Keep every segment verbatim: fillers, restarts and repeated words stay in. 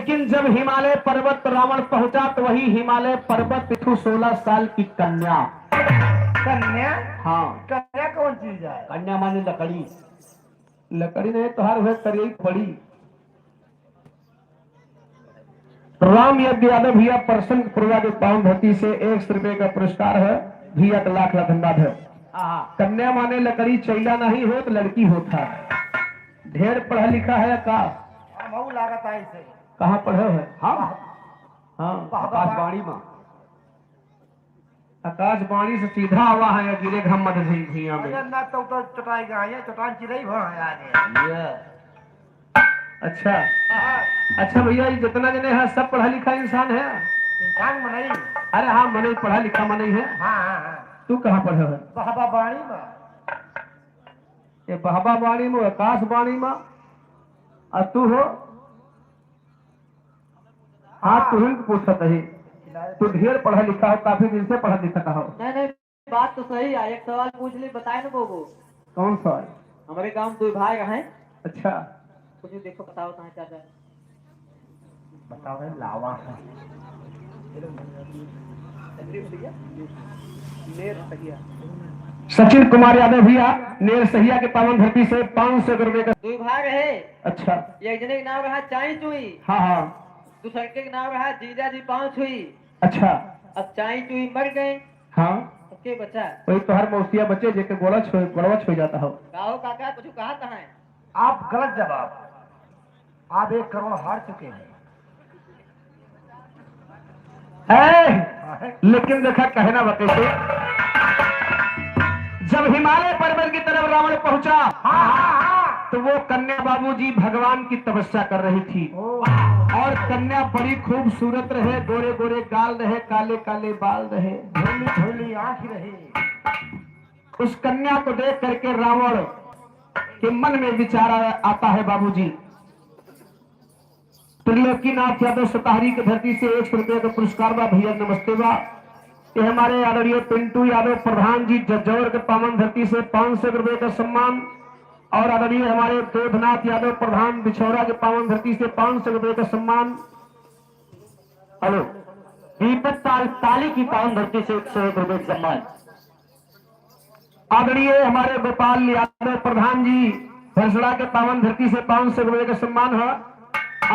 लेकिन जब हिमालय पर्वत पर रावण पहुंचा तो वही हिमालय पर्वत पे थी सोलह साल की कन्या। कन्या? हाँ। कन्या कौन चीज है? कन्या माने लकड़ी। लकड़ी नहीं, तोहार हुए करियई पड़ी। राम यज्ञ यादव भैया, परसंग पुरवा के पावन धरती से एक सौ रुपए का पुरस्कार है। भैया का लाख लाख धन्यवाद है। हाँ, हाँ। कन्या माने लकड़ी, चैला नहीं होत, लड़की होत है। ढेर पढ़ा लिखा है का? हमहू लागत है इसे। कहाँ पढ़े है? हम? हाँ, वाह, वाह। आकाशवाणी में। आकाशवाणी से सीधा आवा है, गिरे घम मत भई भुइयां में। अरे ना, तो, तो चटाई गया है, चटान चिरई भा है आज। ये। अच्छा। हाँ। अच्छा भैया, ये जितना जने हैं, सब पढ़ा लिखा इंसान है? इंसान मनई। अरे हाँ, मनई, पढ़ा लिखा मनई है। हाँ, हाँ, हाँ। तू कहाँ पढ़े है? बहबा बाणी में। ये बहबा बाणी में, आकाशवाणी में। और तू हो? हाँ, हाँ। तुरंत पूछत ही। तू ढेर पढ़ा लिखा हो, काफी दिन से पढ़ा लिखा हो। नहीं, नहीं, बात तो सही है। एक सवाल पूछ ली, बताए न बोबो। कौन सवाल? हमारे गांव में दो भाई हैं। अच्छा। कुछ देखो, बताओ कहाँ क्या जाए। बताओ भाई, लावा है। सचिन कुमार यादव भैया, नेरसहिया के पावन धरती से पाँच सौ रुपए का। दो भाई रहे। अच्छा। एक जने के नाम रहा चाई चुई। हाँ, हाँ। दूसर के नाम रहा जीजा जी पाँव छुई। अच्छा। अब चाई चुई मर गए। हाँ। अब के बचा? वही तोहर मौसिया बचे, जेके गोड़ा छो-, गोड़वा छुई जाता हो। का हो काका, कुछ कहा तो है? आप गलत जवाब। आप एक करोड़ हार चुके हैं। है, लेकिन देखा, कहना बा कैसे, जब हिमालय पर्वत की तरफ रावण पहुंचा, हाँ, हाँ, हाँ। तो वो कन्या बाबूजी भगवान की तपस्या कर रही थी। ओ। और कन्या बड़ी खूबसूरत रहे, गोरे गोरे गाल रहे, काले काले बाल रहे, भोली भोली आंख रहे। उस कन्या को देख करके रावण के मन में विचार आ-, आता है, बाबूजी, त्रिलोकीनाथ यादव सताहरी के धरती से एक सौ रुपया का पुरस्कार बा। भैया नमस्ते बा। ये हमारे आदरणीय पिंटू यादव प्रधान जी जज्जौर के पावन धरती से पाँच सौ रुपये का सम्मान, और आदरणीय हमारे देवनाथ यादव प्रधान बिछौरा के पावन धरती से पाँच सौ रुपये का सम्मान। हेलो, दीपक ताल-, ताली की पावन धरती से एक सौ एक रुपये का सम्मान। आदरणीय हमारे गोपाल यादव प्रधान जी भरसड़ा के पावन धरती से पाँच सौ रुपये का सम्मान है।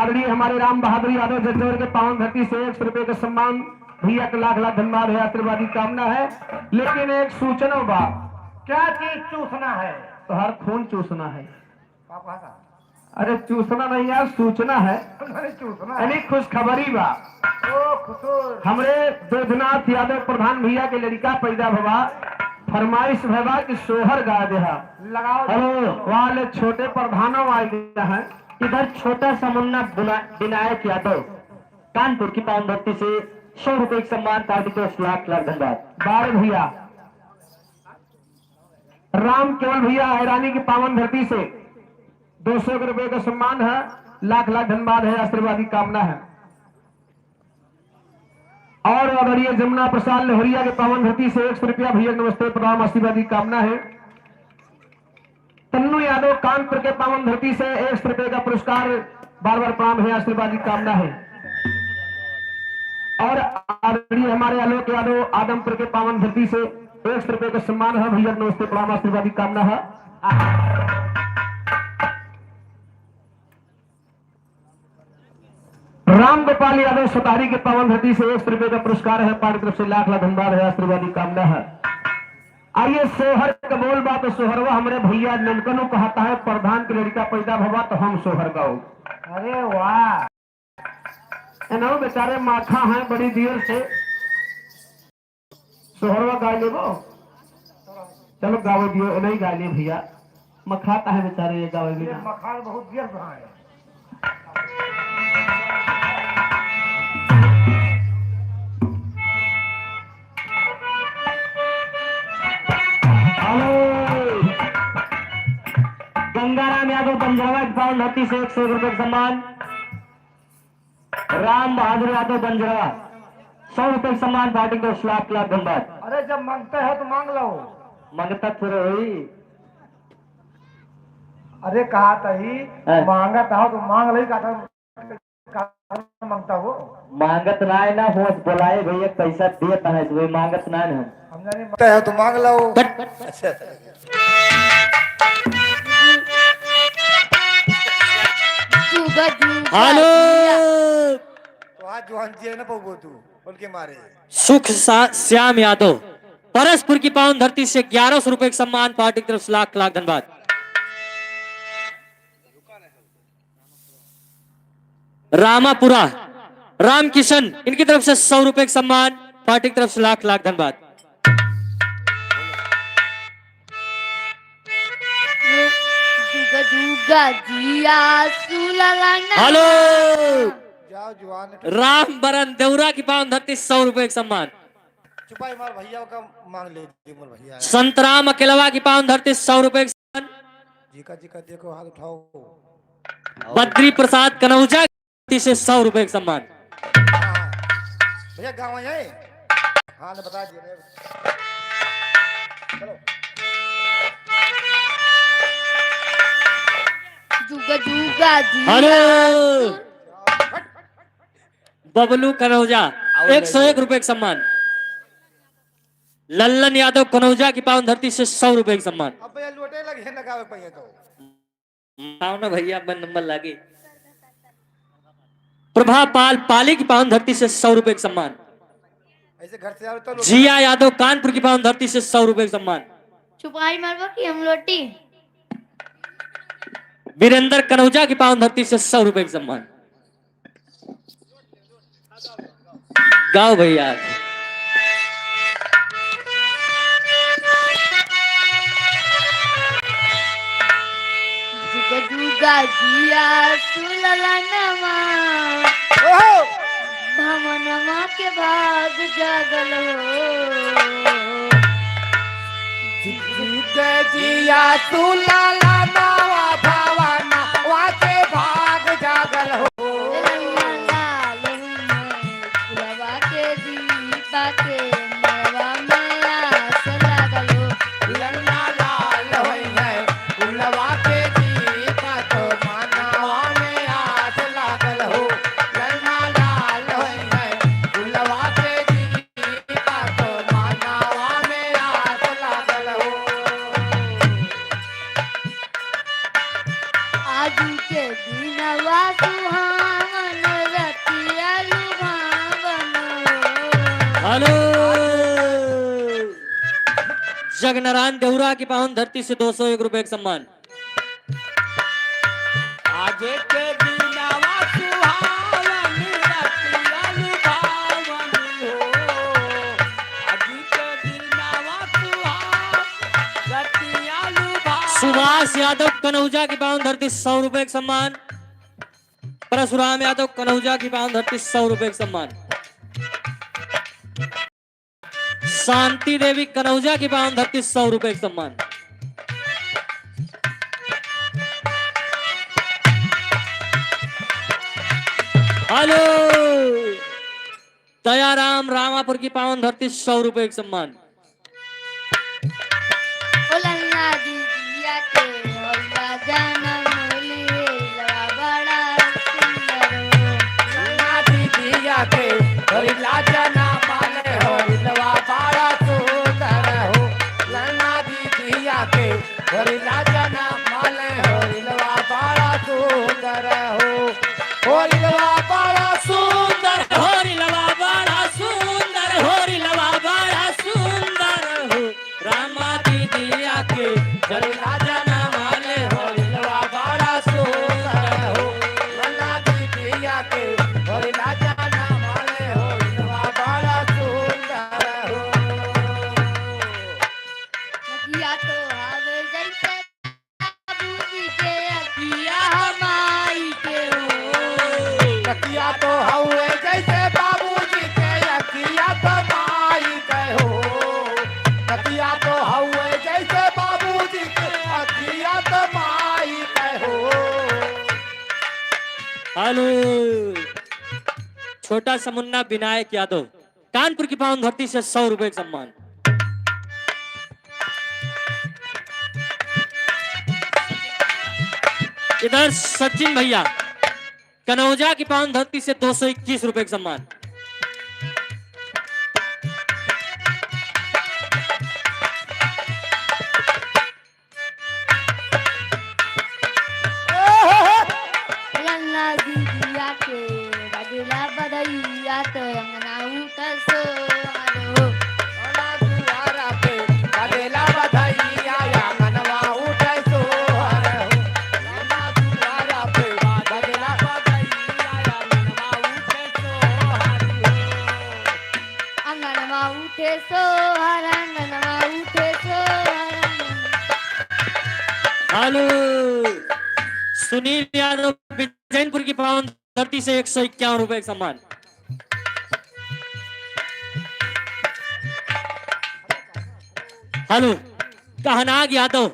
आदरणीय हमारे राम बहादुर यादव जज्जौर के पावन धरती से एक सौ रुपये का सम्मान। भैया का लाख लाख धन्यवाद है, आशीर्वादी कामना है। लेकिन एक सूचना बा। क्या चीज चूसना है? तोहार खून चूसना है। का कहा था? अरे चूसना नहीं यार, सूचना है। अरे चूसना है। यानी खुशखबरी बा। ओ, खुशूर। हमरे बैजनाथ यादव प्रधान भैया के लड़िका पैदा भवा, फरमाइश भवा कि सोहर गा देहा। लगाओ। हेलो, वाले छोटे प्रधानों आ गया है। इधर छोटा सा मुन्ना बिना-, विनायक यादव, कानपुर की पावन धरती से सौ रुपए की सम्मान पार्टी को लाख लाख धन्यवाद। बारे भैया, राम केवल भैया हैरानी की पावन धरती से दो सौ रुपए का सम्मान है, लाख लाख धन्यवाद है, आशीर्वादी कामना है। और आदरणीय जमुना प्रसाद लोहरिया के पावन धरती से एक सौ रुपया भैया नमस्ते प्रणाम आशीर्वादी कामना है। तन्नू यादव कानपुर के पावन धरती से एक सौ रुपए का पुरस्कार, बार बार प्रणाम है, आशीर्वादी कामना है। और आदरणीय हमारे आलोक यादव आदमपुर के पावन धरती से एक सौ रुपए का सम्मान है भैया, नमस्ते प्रणाम आशीर्वादी कामना है। राम गोपाल यादव सतारी के पावन धरती से एक सौ रुपए का पुरस्कार है, पार्टी तरफ से लाख लाख धन्यवाद है, आशीर्वादी कामना है। आइए सोहर का बोल बात, सोहरवा हमरे भैया ननकनू कहता है, प्रधान के लड़िका पैदा भवा तो हम सोहर गाओ। अरे वाह। एनहु बेचारे माखा हैं बड़ी देर से। सोहरवा गाय लेबो? चलो गावे दियो, नहीं गाय ले भैया। मखाता है बेचारे ये गावे ये बिना। मखान बहुत देर से है। हेलो। गंगाराम यादव बंजरवा के पावन धरती से एक सौ रुपए का सम्मान। राम बहादुर यादव बंजरवा, सौ रुपए का सम्मान पार्टी को लाख लाख धन्यवाद। अरे जब मांगते हो तो मांग लो। मांगता थोड़ा होई। अरे कहा तही, हाँ। मांगत हो तो मांग लई, का तो, का मांगत नाय ना होस, बोलाए भैया पैसा देत है, वही मांगत नाय ना हम। हम जाने मांगता है तो मांग लो। कट। अच्छा। जुगा जुगा हेलो। जिया। तो आज जवान जिया ना पउबो तू, बोल के मारे। सुख सा-, श्याम यादव, परसपुर की पावन धरती से ग्यारह सौ रुपए का सम्मान, पार्टी की तरफ से लाख लाख धन्यवाद। रामापुरा, रामकिशन, इनकी तरफ से सौ रुपए का सम्मान, पार्टी की तरफ से लाख लाख धन्यवाद। जुगा जुगा जिया सुललना। हेलो। जाओ जवान। राम बरन देउरा की पावन धरती, सौ रुपए का सम्मान। चुपाई मार भैया का मांग ले, मोर भैया। संतराम अकेलवा की पावन धरती, सौ रुपए का सम्मान। जी का, जी का, देखो, हाथ उठाओ। बद्री प्रसाद कनौजा की धरती से सौ रुपए का सम्मान। हाँ, हाँ। भैया, गाँव है? हाँ, ने बता दिया, ने। चलो। जुगा जुगा जिया। हेलो। बबलू कनौजा, एक सौ एक रुपए का सम्मान। लल्लन यादव कनौजा की पावन धरती से सौ रुपए का सम्मान। अब भैया लोटे लगे न गावे पहिए तो। आओ ना भैया, अपन नंबर लागे। प्रभा पाल पाली की पावन धरती से सौ रुपए का सम्मान। ऐसे घर से आओ तो लोटे। जिया यादव कानपुर की पावन धरती से सौ रुपए का सम्मान। चुपाई मारबो कि हम लोटी? वीरेंद्र कनौजा की पावन धरती से सौ रुपए का सम्मान। गाओ भैया। जुगा जुगा जिया सुललनवा। ओहो। भवनवा के भाग जागल हो। जुगा जुगा जिया सुललनवा, भवनवा के भाग जागल हो। ललना लाल हुई है, कुलवा के दीपा के मड़वा में आस लागल हो। ललना लाल होई है, कुलवा के दीपा तो मनवा में आस लागल हो। ललना लाल होई है, कुलवा के दीपा तो मनवा में आस लागल हो। आजू के दिनवा सुहावन, रतिया लुभावन। हेलो। जगनारायण देउरा की पावन धरती से दो सौ एक रुपए का सम्मान। आज के दिनवा सुहावन, रतिया लुभावन हो। आज के दिनवा सुहावन, रतिया लुभावन। सुभाष यादव कनौजा की पावन धरती सौ रुपए का सम्मान। परशुराम यादव कनौजा की पावन धरती सौ रुपए का सम्मान। शांति देवी कनौजा की पावन धरती सौ रुपए का सम्मान। हेलो। दयाराम रामापुर की पावन धरती सौ रुपए का सम्मान। ओ ललना दीदिया के होला जनम, लिलवा बड़ा सुंदर हो। ललना दीदिया के होला जनम, लिलवा बड़ा सुंदर हो। ललना दीदिया के होला जनम, लिलवा बड़ा सुंदर हो। हो लिलवा बड़ा सुंदर, हो लिलवा बड़ा सुंदर, हो लिलवा बड़ा सुंदर हो। रामा दीदिया के झरिला जनम ले हो, लिलवा बड़ा सुंदर हो। ललना दीदिया के झरिला जनम ले हो, लिलवा बड़ा सुंदर हो। नदिया तो हवे जैसे बाबूजी के अखिया माई के हो। नदिया तो हउए जैसे बाबूजी के अखिया तो माई के हो। नदिया तो हउए जैसे बाबूजी के अखिया तो माई के हो। हेलो, छोटा सा मुन्ना विनायक यादव। कानपुर की पावन धरती से सौ रुपए का सम्मान। इधर सचिन भैया, कनौजा की पावन धरती से दो सौ इक्कीस रुपए का सम्मान। लल्ला दीदिया के बजला बधइया तो अंगना उठे सोहर हो। लल्ला दुआरा पे बजला बधइया अंगनवा उठे सोहर हो। लल्ला दुआरा पे बजला बधइया अंगनवा उठे सोहर हो। अंगनवा उठे सोहर, अंगनवा उठे सोहर। हेलो, सुनील यादव, बिजैनपुर की पावन धरती से एक सौ इक्यावन रुपए का सम्मान। हेलो, कहनाग यादव,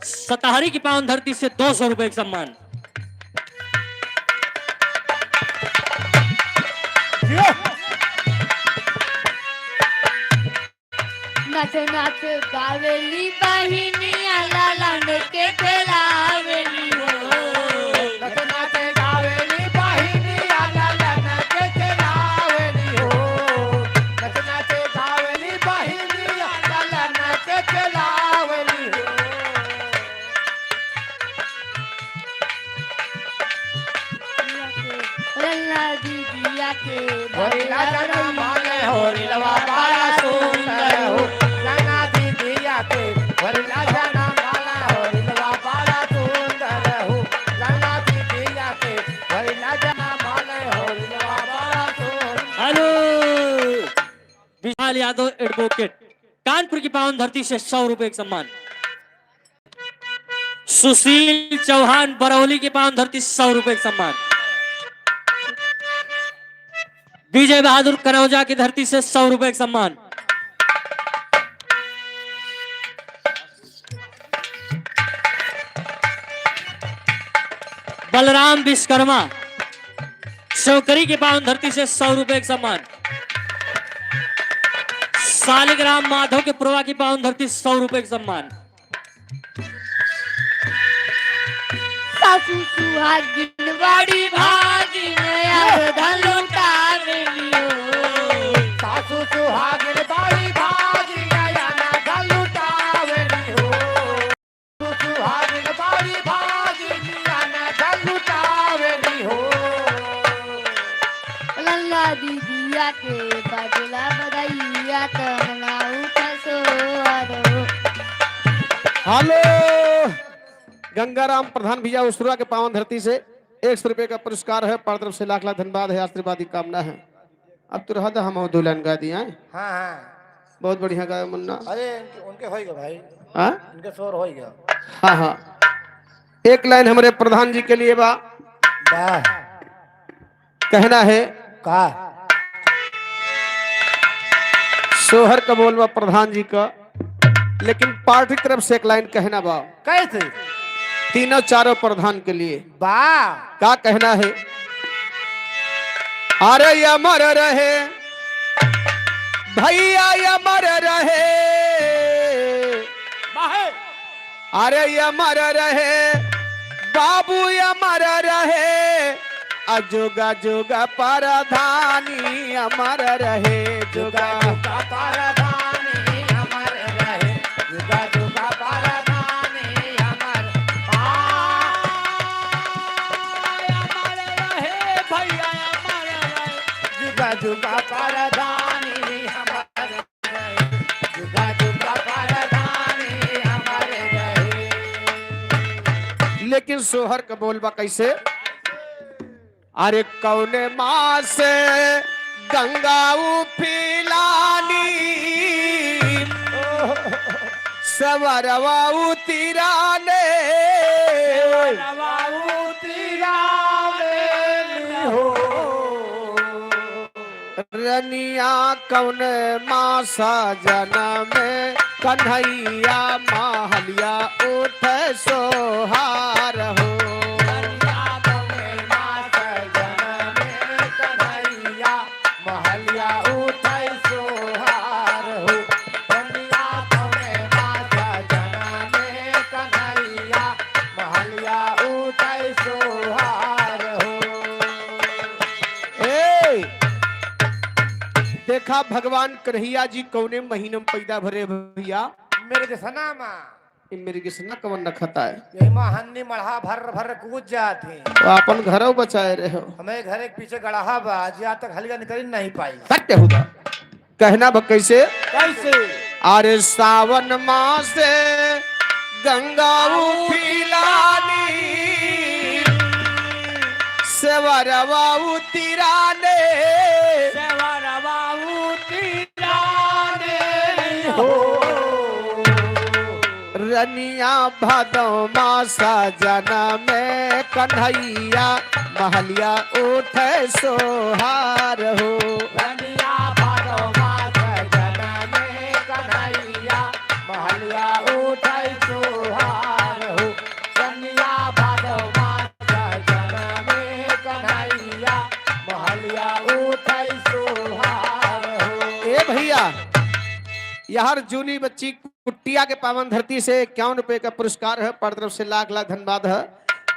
सतहरी की पावन धरती से दो सौ रुपए का सम्मान। जियो। नाच नाच गावेली बहिनिया, लालन के खेलावेली हो। नाच नाच गावेली बहिनिया, लालन के खेलावेली हो। नाच नाच गावेली बहिनिया, लालन के खेलावेली हो। लल्ला दीदिया के होरिला जना माले होरिलवा बड़ा सुंदर हो। लल्ला दीदिया के होरिला जना माले होरिलवा बड़ा सुंदर हो। लल्ला दीदिया के होरिला जना माले होरिलवा बड़ा सुंदर। हेलो, विशाल यादव एडवोकेट, कानपुर की पावन धरती से सौ रुपए का सम्मान। सुशील चौहान बरौली की पावन धरती से सौ रुपए का सम्मान। विजय बहादुर कनौजा की धरती से सौ रुपए का सम्मान। बलराम विश्वकर्मा चौकरी की पावन धरती से सौ रुपए का सम्मान। सालिग्राम माधो के पुरवा की पावन धरती से सौ रुपए का सम्मान। सासू सुहागिन बड़ी भागिन, अब धन लुटावेली हो। सासू सुहागिन बड़ी भागिन, अब धन लुटावेली हो। सासू सुहागिन बड़ी भागिन, अब धन लुटावेली हो। लल्ला दीदिया के बजला बधइया, तमना उठे सोहर हो। हेलो। गंगाराम प्रधान भैया उसुरा के पावन धरती से एक सौ रुपये का पुरस्कार है। पार तरफ से लाख लाख धन्यवाद है, आशीर्वाद की कामना है। अब तो रहा था हम दुल्हन गा दिया है। हाँ, हाँ। बहुत बढ़िया गाया मुन्ना। अरे, उनके, उनके होई गया भाई। हाँ? उनके शोर होई गया। हाँ, हाँ। एक लाइन हमरे प्रधान जी के लिए बा। वाह। कहना है का? सोहर का बोल बा प्रधान जी का, लेकिन पार्टी तरफ से एक लाइन कहना बा। कैसे? तीनों चारों प्रधान के लिए। बा। का कहना है? अरे अमर रहे भैया, अमर रहे। बाहे। अरे अमर रहे बाबू, अमर रहे, आ जुगा जुगा परधानी अमर रहे, जुगा जुगा परधानी अमर रहे, जुगा जुगा परधानी अमर, आ, अमर रहे भैया, अमर रहे, जुगा जुगा परधानी अमर जुगा जुगा परधानी अमर रहे। लेकिन सोहर का बोल बा कैसे? अरे कौने माँ से गंगा उफिलानी, सवरवा उतिराने। सवरवा उतिराने हो। रनिया कौने माँ सजन में कन्हैया महलिया उठे सोहार हो। रनिया कौने माँ सजन में कन्हैया महलिया उठे सोहार हो। रनिया कौने माँ सजन में कन्हैया महलिया उठे सोहार हो। देखा भगवान कन्हैया जी कौने महीने में पैदा भरे भैया? मृगसना मा। ये मृगसना कवन रखता है? यही मा हन्नी मड़हा भर भर कूद जात ही। तो अपन घरों बचाए रहे हो। हमें घर के पीछे गड़हा बा, आज यहाँ तक हलिया निकल नहीं पाई। सत्य हुआ। कहना बा कैसे? कैसे? अरे सावन मासे गंगा उफिलानी, सेवरवा उतिराने, सेवरवा उतिराने हो। रनिया भदौ मा सजन में कन्हैया, महलिया उठे सोहार हो। रनिया भदौ मा सजन में कन्हैया, महलिया उठे सोहार हो। रनिया भदौ मा सजन में कन्हैया, महलिया उठे सोहार हो। ए भैया, यार जूनी बच्ची कुटिया के पावन धरती से इक्यावन रुपए का पुरस्कार है, पर तरफ से लाख लाख धन्यवाद है।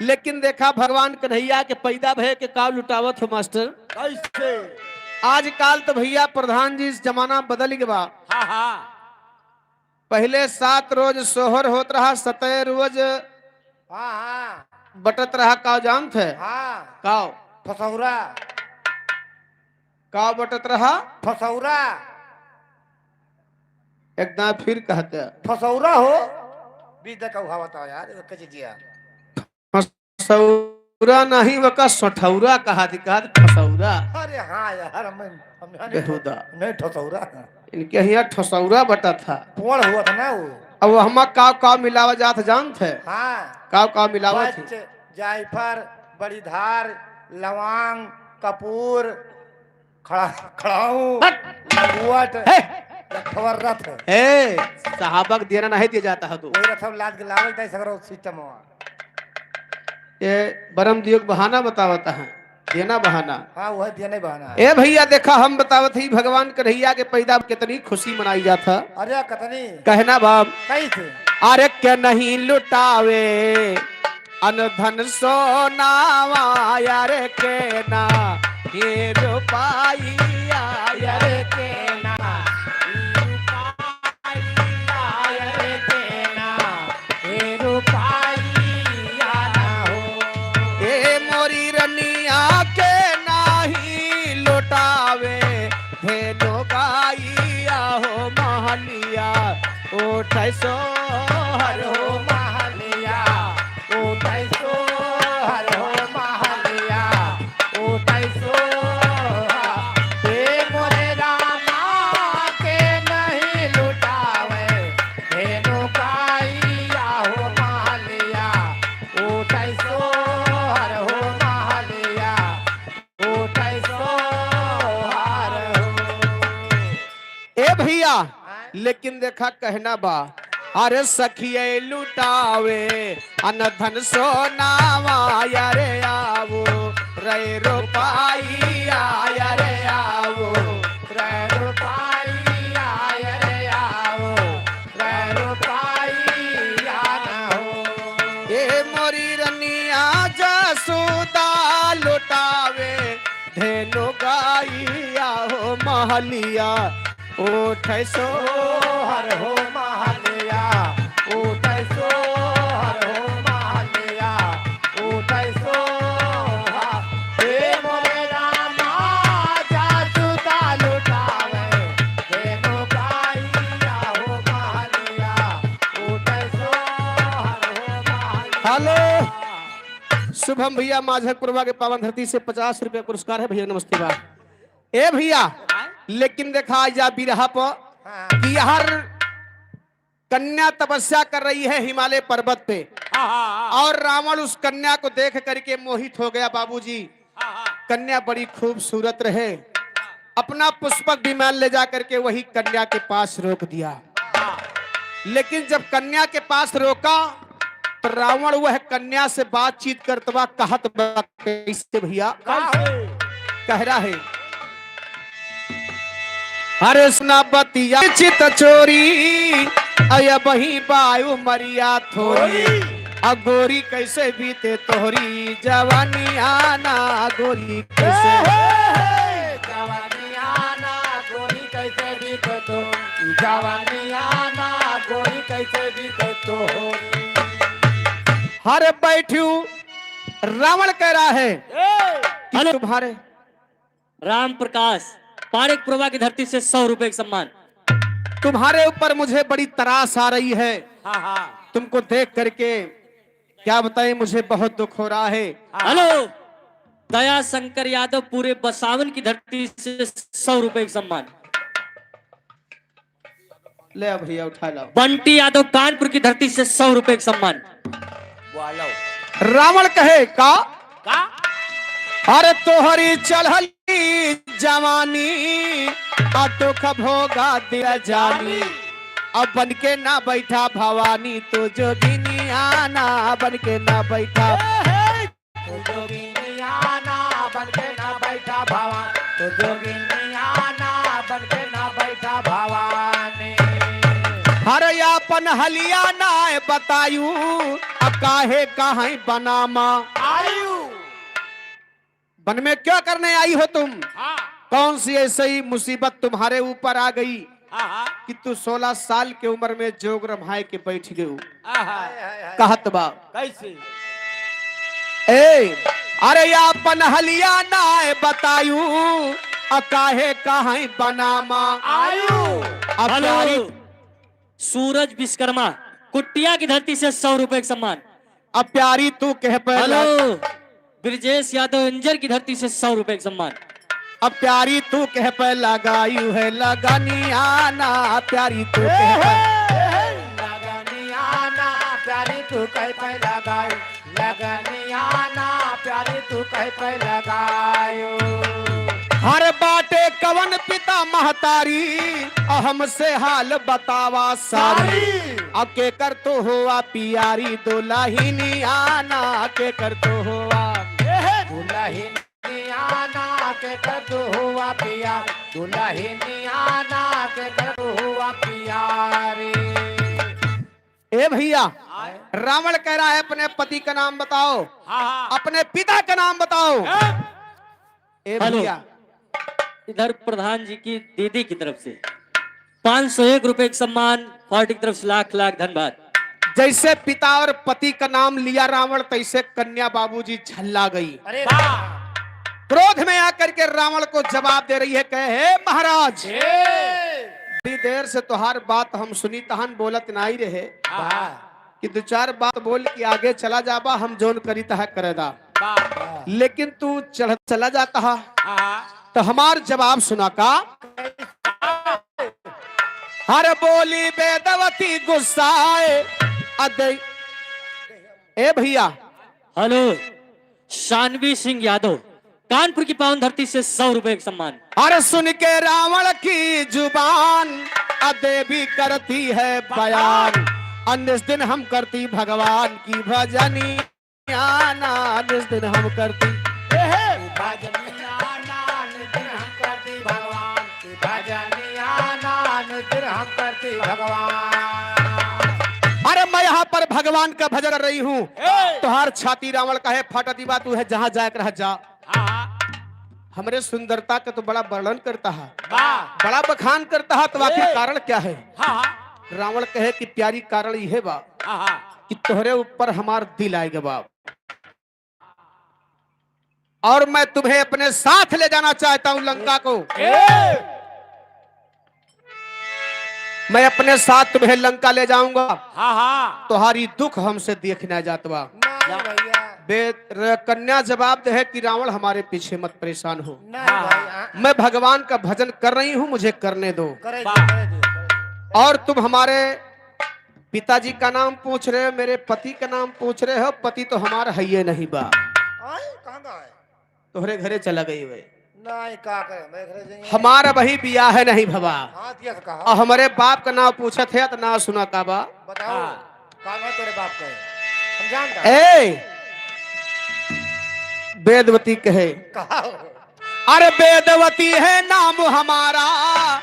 लेकिन देखा भगवान कन्हैया के पैदा भय के का लुटावत हो मास्टर? कैसे? आजकल तो भैया प्रधान जी, इस जमाना बदल गया बा। हाँ, हाँ। पहले सात रोज सोहर होत रहा, सतह रोज हाँ, हाँ। बटत रहा, काव जानत है? हाँ। काव? फसौरा। काव बटत रहा? फसौरा। एक दाँय फिर कहते। फसौरा हो। बीच दे का उहावत हो यार, एक चीजिया। फसौरा नहीं, वका सठौरा कहा थी, कहा थी फसौरा। अरे हाँ यार, हम, हम, हम बेहुदा। नहीं ठसौरा। इनके हियाँ ठसौरा बटत है। पोड़ हुआ था ना वो। अब वो हमा काव काव मिलावा जात जानत है? हाँ। काव काव मिलावा बच, थी? जायफर, बड़ी धार, लवांग, कपूर, खड़ा, खड़ाऊ, हट। लंगुअट, हे। लखवर रथ। हे, साहबक देना नहीं दिया जाता है तो। वही रथ हम लाद के लावल जाए सगरो सिस्टम हुआ। ये बरम दियो के बहाना बतावता है, देना बहाना। हाँ, वह देने बहाना है। ए भैया, देखा, हम बतावत ही भगवान कन्हैया के पैदा कितनी खुशी मनाई जात है। अरे, कितनी? कहना बाप। कैसे? अरे, के नहीं लुटावे अन धन सोनावा, अरे, के ना ये रुपाइया, अरे, के ना ये रुपाइया। ए मोरी रनिया के नाही लुटावे धेनु गाइया हो महलिया, उठै सोहर हो महलिया, उठै सोहर हो महलिया। उठै सोहा, हे मोरे रामा के नहीं लुटावे, धेनु गाइया हो महलिया। उठै सोहर हो महलिया, उठै सोहर हो। ए भैया, आय? लेकिन देखा कहना बा, अरे सखिये लुटावे अन धन सोनावा, अरे आवो रे रुपाइया, अरे आवो रे रुपाइया, अरे आवो रे रुपाइया न हो। ए मोरी रनिया जसोदा लुटावे धेनु गाइया हो महलिया, उठै सोहर हो महलिया, उठै सोहर हो महलिया, उठै सोहा। हे मोरे रामा, जसोदा लुटावे धेनु गाइया हो महलिया, उठै सोहर हो महलिया। हेलो। शुभम भैया माझकपुरवा के पावन धरती से पचास रुपया पुरस्कार है भैया, नमस्ते बा। ए भैया, लेकिन देखा जा बिरहा पर हाँ। कि हर कन्या तपस्या कर रही है हिमालय पर्वत पे हाँ, हाँ, हाँ। और रावण उस कन्या को देख करके मोहित हो गया बाबूजी। हाँ, हाँ। कन्या बड़ी खूबसूरत रहे, अपना पुष्पक विमान ले जा करके वही कन्या के पास रोक दिया। लेकिन जब कन्या के पास रोका तो रावण वह कन्या से बातचीत करत बा, कहत बा कैसे भैया? कैसे? कह रहा है, अरे सुना बतिया चित चोरी, अय बही बायु मरिया थोरी, आ गोरी कैसे बीते तोहरी जवानिया ना, गोरी कैसे जवानिया ना गोरी कैसे बीते तोहरी। हर बैठू रावण कह रहा है कि हेलो। तुम्हारे राम प्रकाश, पारेख पुरवा की धरती से सौ रुपए का सम्मान। तुम्हारे ऊपर मुझे बड़ी तरास आ रही है। हाँ, हाँ। तुमको देख करके क्या बताएं, मुझे बहुत दुख हो रहा है। हाँ। हेलो, दया शंकर यादव, पूरे बसावन की धरती से सौ रुपए का सम्मान। ले भैया, उठा लाओ। बंटी यादव, कानपुर की धरती से सौ रुपए का सम्मान। वालो। रावण कहे का? का? अरे तोहरी चढ़ली जवानी, आ दुख भोगा दिया जानी। अब बन के ना बैठा भवानी, तू जोगिनिया ना बन के ना बैठा। तू जोगिनिया ना बन के ना बैठा भवानी, तू जोगिनिया ना बन के ना बैठा भवानी। हर आपन हलिया ना बतायू, आ काहे कहाँ बनामा आयु। वन में क्या करने आई हो तुम? हाँ। कौन सी ऐसी मुसीबत तुम्हारे ऊपर आ गई हाँ, हाँ। कि तू सोलह साल के उम्र में जोग रमाए के बैठ गए हो? आहा। कहत बा। कैसे? ए, अरे आपन हलिया ना बतायू, आ काहे कहाँ बनामा आयु। अब हेलो। प्यारी सूरज विश्वकर्मा, कुटिया की धरती से सौ रुपए का सम्मान। अब प्यारी तू कह पे हेलो, लग- ब्रजेश यादव, इंजर की धरती से सौ रुपए का सम्मान। अब प्यारी तू कह पे लगायू है लगनिया ना, प्यारी तू कह पे लगनिया ना, प्यारी तू कह पे लगायू। लगनिया ना प्यारी तू कह पे लगायो। हर बाटे कवन पिता महतारी, आ हमसे हाल बतावा सारी। सारी। आ केकर तो होवा पियारी दुलहिनिया ना, केकर तो होवा। ए हे। दुलहिनिया ना केकर तो होवा पिया, दुलहिनिया ना केकर तो होवा पियारी। ए भैया, आए। रावण कह रहा है, "अपने पति का नाम बताओ, हाँ, हाँ। अपने पिता का नाम बताओ।" हाँ। ए हेलो। भैया। इधर प्रधान जी की दीदी की तरफ से पाँच सौ एक रुपए का सम्मान, पार्टी की तरफ से लाख लाख धन्यवाद। जैसे पिता और पति का नाम लिया रावण, तैसे कन्या बाबूजी झल्ला गई। अरे वाह। क्रोध में आकर के रावण को जवाब दे रही है, कहे, "हे महाराज, हे। बड़ी देर से तोहार बात हम सुनी, तहन बोलत नाई रहे।" वाह। कि दो चार बात बोल के आगे चला जाबा, हम जौन करी तहा करे दा। वाह। लेकिन तू चढ़ चला जाता हा, हाँ। तो हमार जवाब सुना का? हर बोली वेदवती गुस्साए अदे। ए भैया। हेलो, शानवी सिंह यादव, कानपुर की पावन धरती से सौ रुपए का सम्मान। अरे सुन के रावण की जुबान, आ देवी करती है बयान, आ निस दिन हम करती भगवान की भजनिया ना, निस दिन हम करती। ए हे। भजनिया ना, निस दिन हम करती भगवान की भजनिया ना, निस दिन हम करती भगवान। अरे मैं यहाँ पर भगवान का भजन कर रही हूँ, ए। तोहार छाती रावण का है, फाटा दीवा तू है, जहाँ जाए के रह जा। हाँ। हमरे सुंदरता के तो बड़ा वर्णन करता है, वाह। बड़ा बखान करता है, तो आखिर ए। कारण क्या है? हाँ, हाँ। रावण कहे कि प्यारी कारण यह बा हाँ, हाँ। कि तोहरे ऊपर हमार दिल आए गवा और मैं तुम्हें अपने साथ ले जाना चाहता हूँ लंका को। ए। मैं अपने साथ तुम्हें लंका ले जाऊंगा। हाँ, हाँ। तोहारी दुख हमसे देख ना जात बा। नहीं भैया। बे-, र-, कन्या जवाब दे है कि रावण हमारे पीछे मत परेशान हो। नहीं हाँ। भाई, हाँ। मैं भगवान का भजन कर रही हूँ, मुझे करने दो। करे दो, वाह। करे दो, करे दो। और तुम हमारे पिताजी का नाम पूछ रहे हो, मेरे पति का नाम पूछ रहे हो, पति तो हमारा है ये नहीं बा। आए, कहाँ का है? तोहरे घरे चला गई वे। नहीं, का करे, मैं घरे जाइए। हमारा वही बियाह नहीं भवा। हाँ, दिया से कहा। और हमारे बाप का नाम पूछत है तो नाम सुना का बा? बताओ, हाँ। का नाम तेरे बाप का है? हम जानता। ए! वेदवती कहे। कहा हो? अरे वेदवती है नाम हमारा,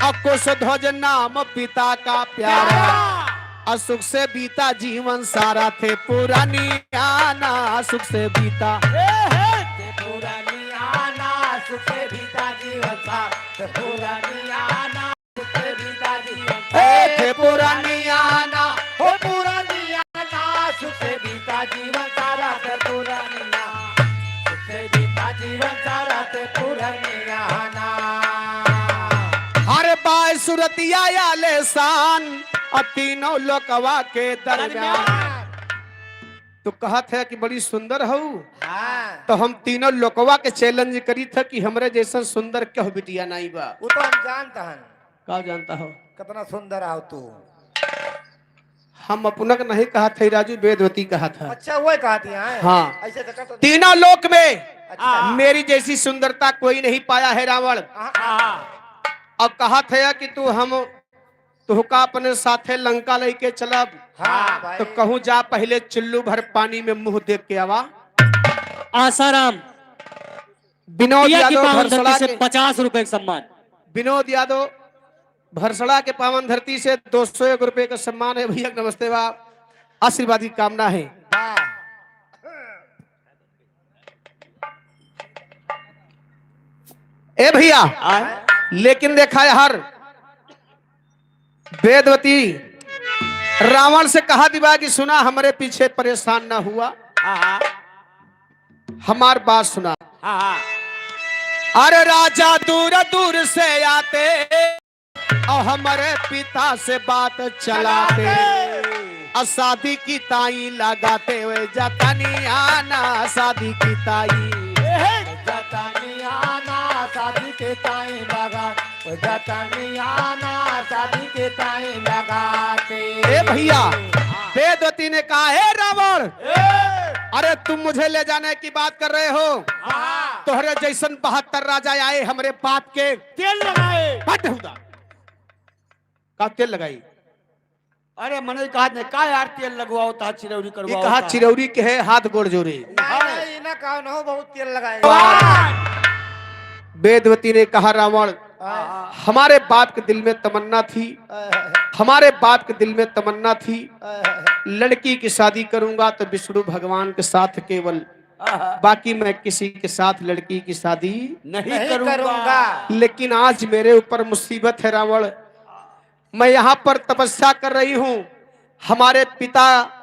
और कुशध्वज नाम पिता का प्यारा। प्यारा। और सुख से बीता जीवन सारा, थे पुरानी आना, सुख से बीता। ए हे। थे पुरानी आना, सुख से बीता जीवन सारा, थे पुरानी आना, सुख से बीता जीवन पुरनिया ना, हो पुरनिया ना, सुख से बीता जीवन सारा ते पुरनिया, सुख से बीता जीवन सारा ते पुरनिया ना। अरे बाय सुरतिया आलीशान, अब तीनों लोकवा के दरमियान। तो कहत है कि बड़ी सुंदर हऊ। हाँ। तो हम तीनों लोकवा के challenge करी था कि हमरे जैसन सुंदर केहू बिटिया नाई बा। वो तो हम जानता हन। का जानता हो? कितना सुंदर आओ तू। हम अपना के नहीं कहा था राजू, वेदवती कहा था। अच्छा, वो कहा थी, हाँ। हाँ। ऐसे देखा तो तीनों लोक में अच्छा। मेरी जैसी सुंदरता कोई नहीं पाया है रावण। हाँ, हाँ। अब कहा था कि तू हम तुहका अपने साथे लंका लेके चलब। हाँ, भाई। तो कहूँ जा पहले चुल्लू भर पानी में मुंह देख के आवा। आसाराम। विनोद भैया की यादव पावन भरसड़ा धरती से के पचास रुपए का सम्मान। विनोद यादव भरसड़ा के पावन धरती से दो सौ एक रुपए का सम्मान है भैया, नमस्ते बा, आशीर्वाद की कामना है। वाह। ए भैया, आय। लेकिन देखा यार, वेदवती रावण से कहा दिवा कि सुना, हमरे पीछे परेशान ना हुआ, आहा। हमार बात सुना। आहा। अरे राजा दूर दूर से आते और हमरे पिता से बात चलाते, चलाते। और शादी की ताई लगाते हुए जतनिया ना, शादी की ताई। ए हे। जतनिया ना, शादी की ताई लगा, जतनिया ना, शादी की ताई लगाते। ए भैया, हाँ। वेदवती ने कहा, "हे रावण, ए। अरे तुम मुझे ले जाने की बात कर रहे हो? हाँ। तोहरे जैसन बहत्तर राजा आए हमरे बाप के।" तेल लगाए। हट हुदा। का तेल लगाई? अरे मनई कहा ने का यार तेल लगवाओ ता चिरौरी ई करवाओ कहा ता। चिरौरी के है हाथ गोड़ जोड़े। नहीं, नहीं, इना का न हो, बहुत तेल लगाए। वाह! वेदवती ने कहा, "रावण, हाँ। हमारे बाप के दिल में तमन्ना थी, हाँ। हमारे बाप के दिल में तमन्ना थी, हाँ। लड़की की शादी करूंगा तो विष्णु भगवान के साथ केवल, हाँ। बाकी मैं किसी के साथ लड़की की शादी नहीं नहीं करूंगा।" करूंगा। लेकिन आज मेरे ऊपर मुसीबत है रावण, मैं यहाँ पर तपस्या कर रही हूँ, हमारे पिता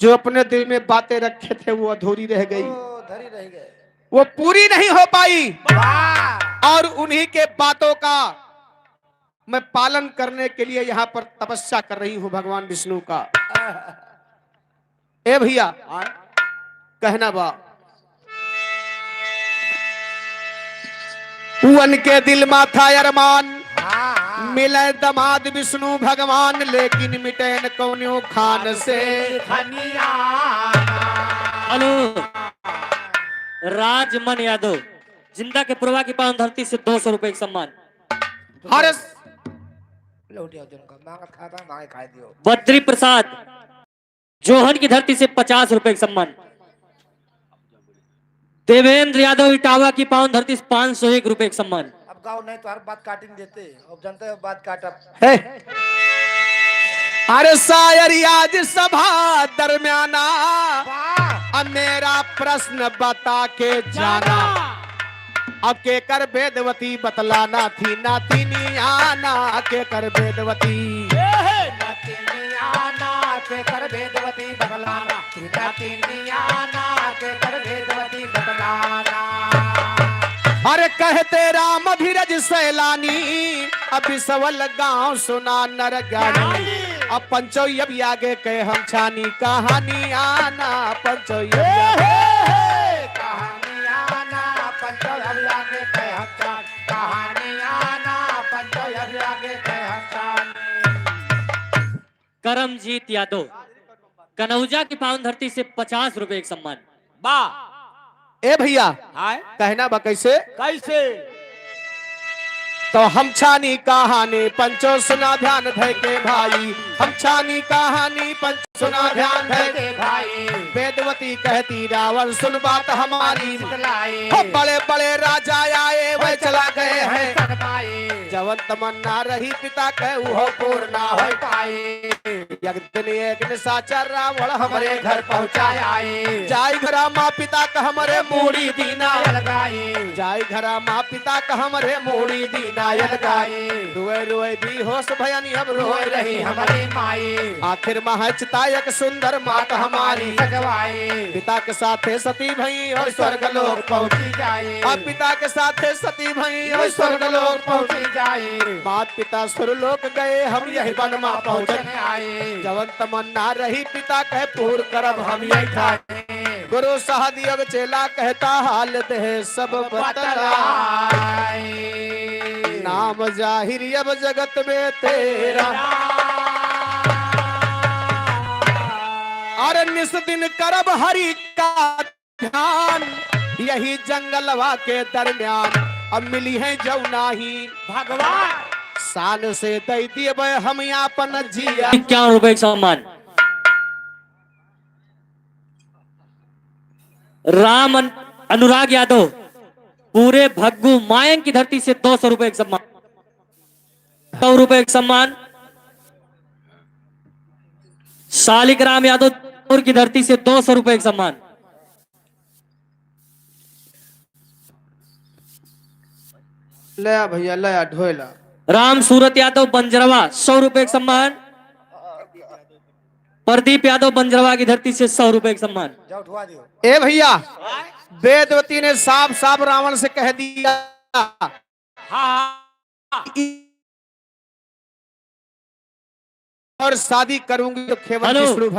जो अपने दिल में बातें रखे थे वो अधूरी रह गई, ओ, धरी रह गए। वो पूरी नहीं हो पाई। वाह! और उन्हीं के बातों का मैं पालन करने के लिए यहाँ पर तपस्या कर रही हूँ भगवान विष्णु का। ए भैया, हाँ। कहना बा, उनके दिल मा था अरमान, हाँ, हाँ। मिले दमाद विष्णु भगवान, लेकिन मिटे न कौनो खान से। हेलो, राजमन यादव, जिंदा के पुरवा की पावन धरती से दो सौ रुपए का सम्मान। हर लौट आओ, जिनका मांगत खाता, मांगे खाए दियो। बद्री प्रसाद, जोहन की धरती से पचास रुपए का सम्मान। देवेंद्र यादव इटावा की पावन धरती से पाँच सौ एक रुपए का सम्मान। अब गाओ नहीं तो हर बात काटिंग देते, अब जनता है बात काटब। हे। अरे शायर आज सभा दरमियाना, वाह। अब मेरा प्रश्न बता के जाना। जाना। अब केकर वेदवती बतलाना थी नातिनिया ना, केकर वेदवती। ए हे! नातिनिया ना, केकर वेदवती बतलाना थी नातिनिया ना, केकर वेदवती बतलाना। अरे कहते राम धीरज सैलानी, अब बिसवल गाँव सुना नर ज्ञानी। ज्ञानी। अब पंचो अब आगे के हम छानी कहानी आना, पंचो अब ए आगे। हे हे! कहानी आना, पंचो अब आगे के हम छानी। कहानी आना, पंचो अब आगे के हम छानी। करमजीत यादव, कनौजा की पावन धरती से पचास रुपए का सम्मान। बा। ए भैया, हाय। कहना बा कैसे? कैसे? तो हम छानी कहानी पंचो सुना ध्यान धै के भाई, हम छानी कहानी पंचो सुना ध्यान धै के भाई। वेदवती कहती रावण सुन बात हमारी, चितलाई। हो बड़े बड़े राजा आए वह चला गए हैं, सनमाई। जवन तमन्ना रही पिता के उहो पूर्ण ना हो पाई। एक दिन एक निशाचर रावण हमरे घर पहुँचाए आई। जाई घरा माँ पिता का हमरे मूड़ी दीना अलगाई। जाई घरा माँ पिता का हमरे मूड़ी दीना अलगाई। रोए रोए बेहोश भयन अब रोए रही हमरी माई। आखिर महचिता एक सुंदर मात हमारी सजवाई। पिता के साथे सती भई और स्वर्ग लोक पहुँची जाई। अब पिता के साथे सती भई और स्वर्ग लोक पहुँची जाई। मात पिता सुरलोक गए, हम यही वन मा पहुँचन आए। जवन तमन्ना रही पिता कहे पूर करब हम यही ठाए। गुरु सहदेव चेला कहता हाल देह सब बतलाई। नाम जाहिर अब जगत में तेरा। अरे निस दिन करब हरि का ध्यान, यही जंगलवा के दरमियान। अब मिली है जौनाही भगवान। शान से दई दिए हम आपन जिया। इक्यावन रुपए का सम्मान। राम अन-, अनुराग यादव पूरे भग्गू मायंग की धरती से दो सौ रुपए का सम्मान। सौ रुपए का सम्मान। शालिक राम यादव की धरती से दो सौ रुपए का सम्मान। ले आ भैया, ले आ, ढोए ला। राम सूरत यादव बंजरवा, सौ रुपए का सम्मान। प्रदीप यादव बंजरवा की धरती से सौ रुपए का सम्मान। ए भैया, वेदवती ने साफ साफ रावण से कह दिया हाँ। और शादी करूंगी तो केवल हेलो। विष्णु भक्त।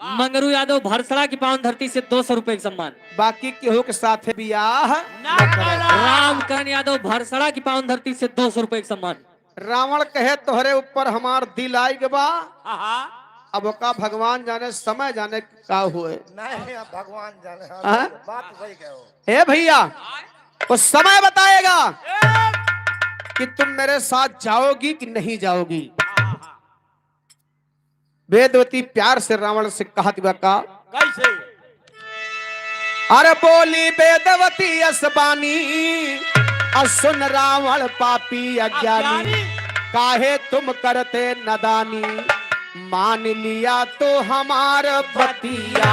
मंगरू यादव भरसड़ा की पावन धरती से दो सौ रुपए का सम्मान। बाकी केहू के साथे बियाह ना करा। रामकरण यादव भरसड़ा की पावन धरती से दो सौ रुपए का सम्मान। रावण कहे तोहरे ऊपर हमार दिल आइ गबा। हाँ। अब ओका भगवान जाने, समय जाने का हुए। नहीं, अब भगवान जाने। हाँ? बात वही कहो। हे भैया, वो समय बताएगा कि तुम मेरे साथ जाओगी कि नहीं जाओगी। वेदवती प्यार से रावण से कहत बा का? कैसे? अरे बोली वेदवती अस बानी, अस सुन रावण पापी अज्ञानी, अज्ञानी। काहे तुम करते नदानी, मान लिया तो हमार बतिया।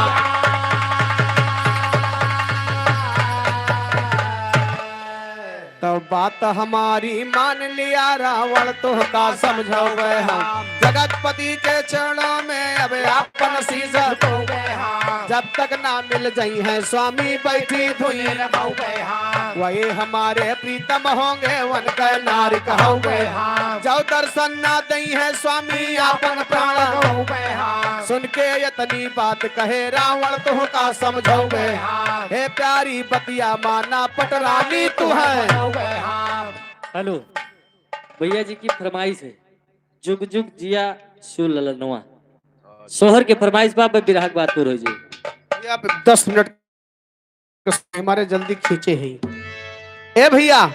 तो बात हमारी मान लिया रावण, तोहका समझावे हम। जगतपति के चरणों में अब आपन शीश झुकावे हम। जब तक ना मिल जाई हैं स्वामी बैठी धुई रमावे हम। वही हमारे प्रीतम होंगे, उनके नारी कहावे हम। जब दर्शन ना दई हैं स्वामी आपन प्राण गवावे हम। सुन के इतनी बात कहे रावण, तोहका समझावे हम। हे प्यारी बतिया माना पटरानी तू है। हेलो, भैया जी की फरमाइश है, जुग जुग जिया शिव ललनवा। सोहर के फरमाइश बा, अब बिरहा के बात पूर हो जाई। भैया, आप दस मिनट के समय हमारे जल्दी खींचे हैं। ए भैया,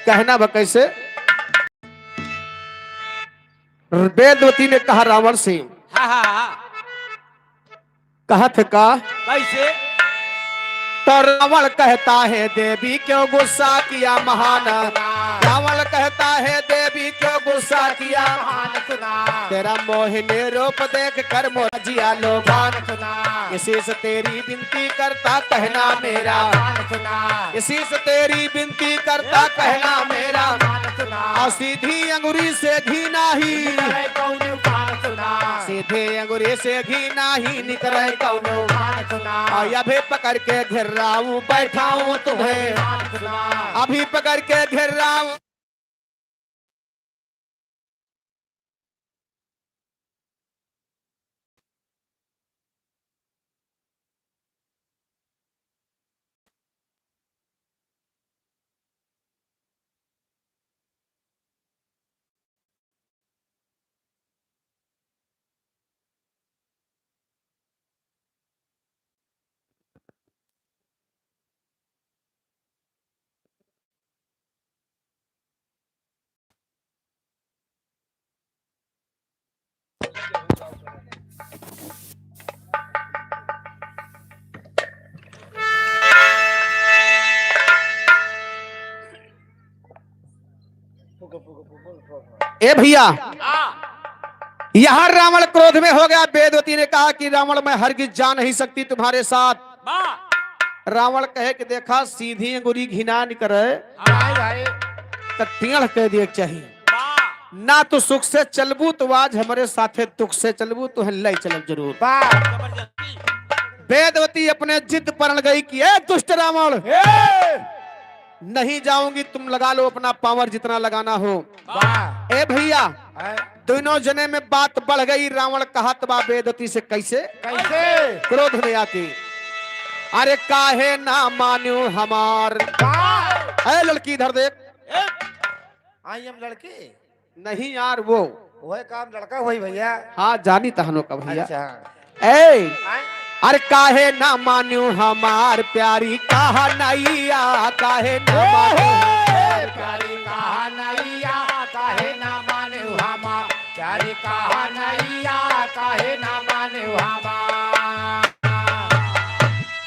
कहना बा कैसे? वेदवती ने कहा रावण से, हाँ, हाँ, हाँ। कहत का? कैसे? तो रावण कहता है, देवी क्यों गुस्सा किया महान? रावण कहता है, देवी क्यों गुस्सा किया महान? तेरा मोहिनी रूप देख कर मोरा जिया लोभान। इसी से तेरी विनती करता कहना मेरा। इसी से तेरी विनती करता कहना मेरा। और सीधी अंगुरी से घी नाही। सीधे अंगुरी से घी नाही निकरे कौनो। और अभी पकड़ के घेर रहा हूँ, बैठा हूँ तुम्हें। अभी पकड़ के घेर रहा हूँ। ए भैया, यहाँ रावण क्रोध में हो गया। वेदवती ने कहा कि रावण, मैं हरगिज जा नहीं सकती तुम्हारे साथ। वाह। रावण कहे कि देखा, सीधी अंगुरी घिना न करे, भाई, भाई। त टेढ़ कह दिए के चाहिए। वाह। ना तू सुख से चलबू तो आज हमरे साथे दुख से चलबू, तो हम ले चलब जरूर। वाह। जबरदस्ती। वेदवती अपने जिद पर अड़ गई कि ए दुष्ट रावण, ए! नहीं जाऊंगी, तुम लगा लो अपना पावर जितना लगाना हो। वाह। ए भैया, हैं? दोनों जने में बात बढ़ गई। रावण कहत बा वेदवती से, कैसे? कैसे? क्रोध में आके, अरे काहे ना मान्यो हमार। वाह। ए लड़की इधर देख। ए! आई एम लड़की। नहीं यार, वो। वह काम लड़का वही भैया। हाँ, जानी तहनो का भैया। अच्छा। ए, आए? अरे काहे ना मान्यो हमार प्यारी कहा नैया, काहे ना मान्यो हमार प्यारी कहा नैया, काहे ना मान्यो हमार प्यारी कहा नैया, काहे ना मान्यो हमार।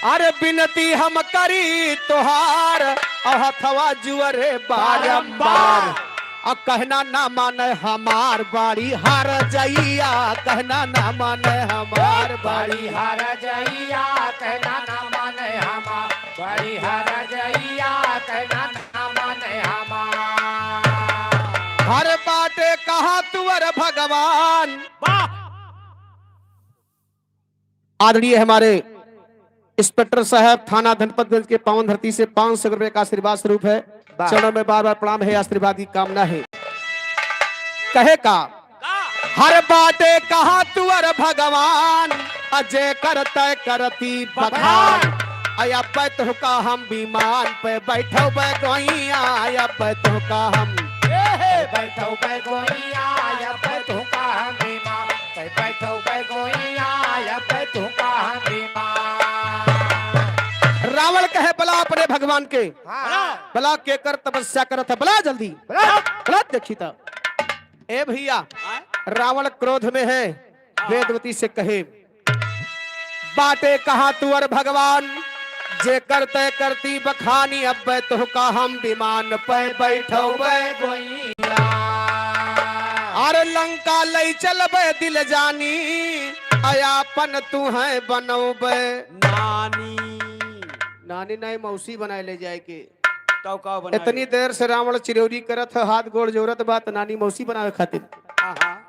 अरे बिनती हम करी तोहार, अउ हथवा जुअरे बारंबार। बारंबार। अ कहना ना माने हमार बाड़ी हर जइया, कहना ना माने हमार बाड़ी हर जइया, कहना ना माने हमार बाड़ी हर जइया, कहना ना माने हमार। हर बाटे कहा तुअर भगवान। वाह। आदरणीय हमारे इंस्पेक्टर साहब थाना धनपतगंज के पावन धरती से पाँच सौ रुपए का आशीर्वाद स्वरूप है। वाह। चरणों में बार बार प्रणाम है, आशीर्वाद की कामना है। कहे का, का? हर बाटे कहा तुअर भगवान, अजय करते करती बखान। बखान। अय अब्बे तुहका हम विमान पे बैठौबे गोइया, अय अब्बे तुहका हम। ए हे, बैठौबे गोइया, अय अब्बे तुहका हम विमान। रावण कहे, "बला अपने भगवान के।" हाँ। बला केकर तपस्या करत है, बला जल्दी। बला। बला देखी त। ए भैया, हाँ? रावण क्रोध में है, हाँ। वेदवती से कहे, बाटे कहाँ तुअर भगवान, जे करते करती बखानी, अब्बे तोहका हम विमान पे बैठौबे गोइया। अरे लंका लई चलबे दिल जानी, अयापन तुहैं बनौबे नानी। नानी नहीं, मौसी बनाए ले जाए के। तो का बनाए? इतनी देर से रावण चिरौरी करत है, हाथ गोड़ जोरत बा, त नानी मौसी बनावे खातिर। आहा।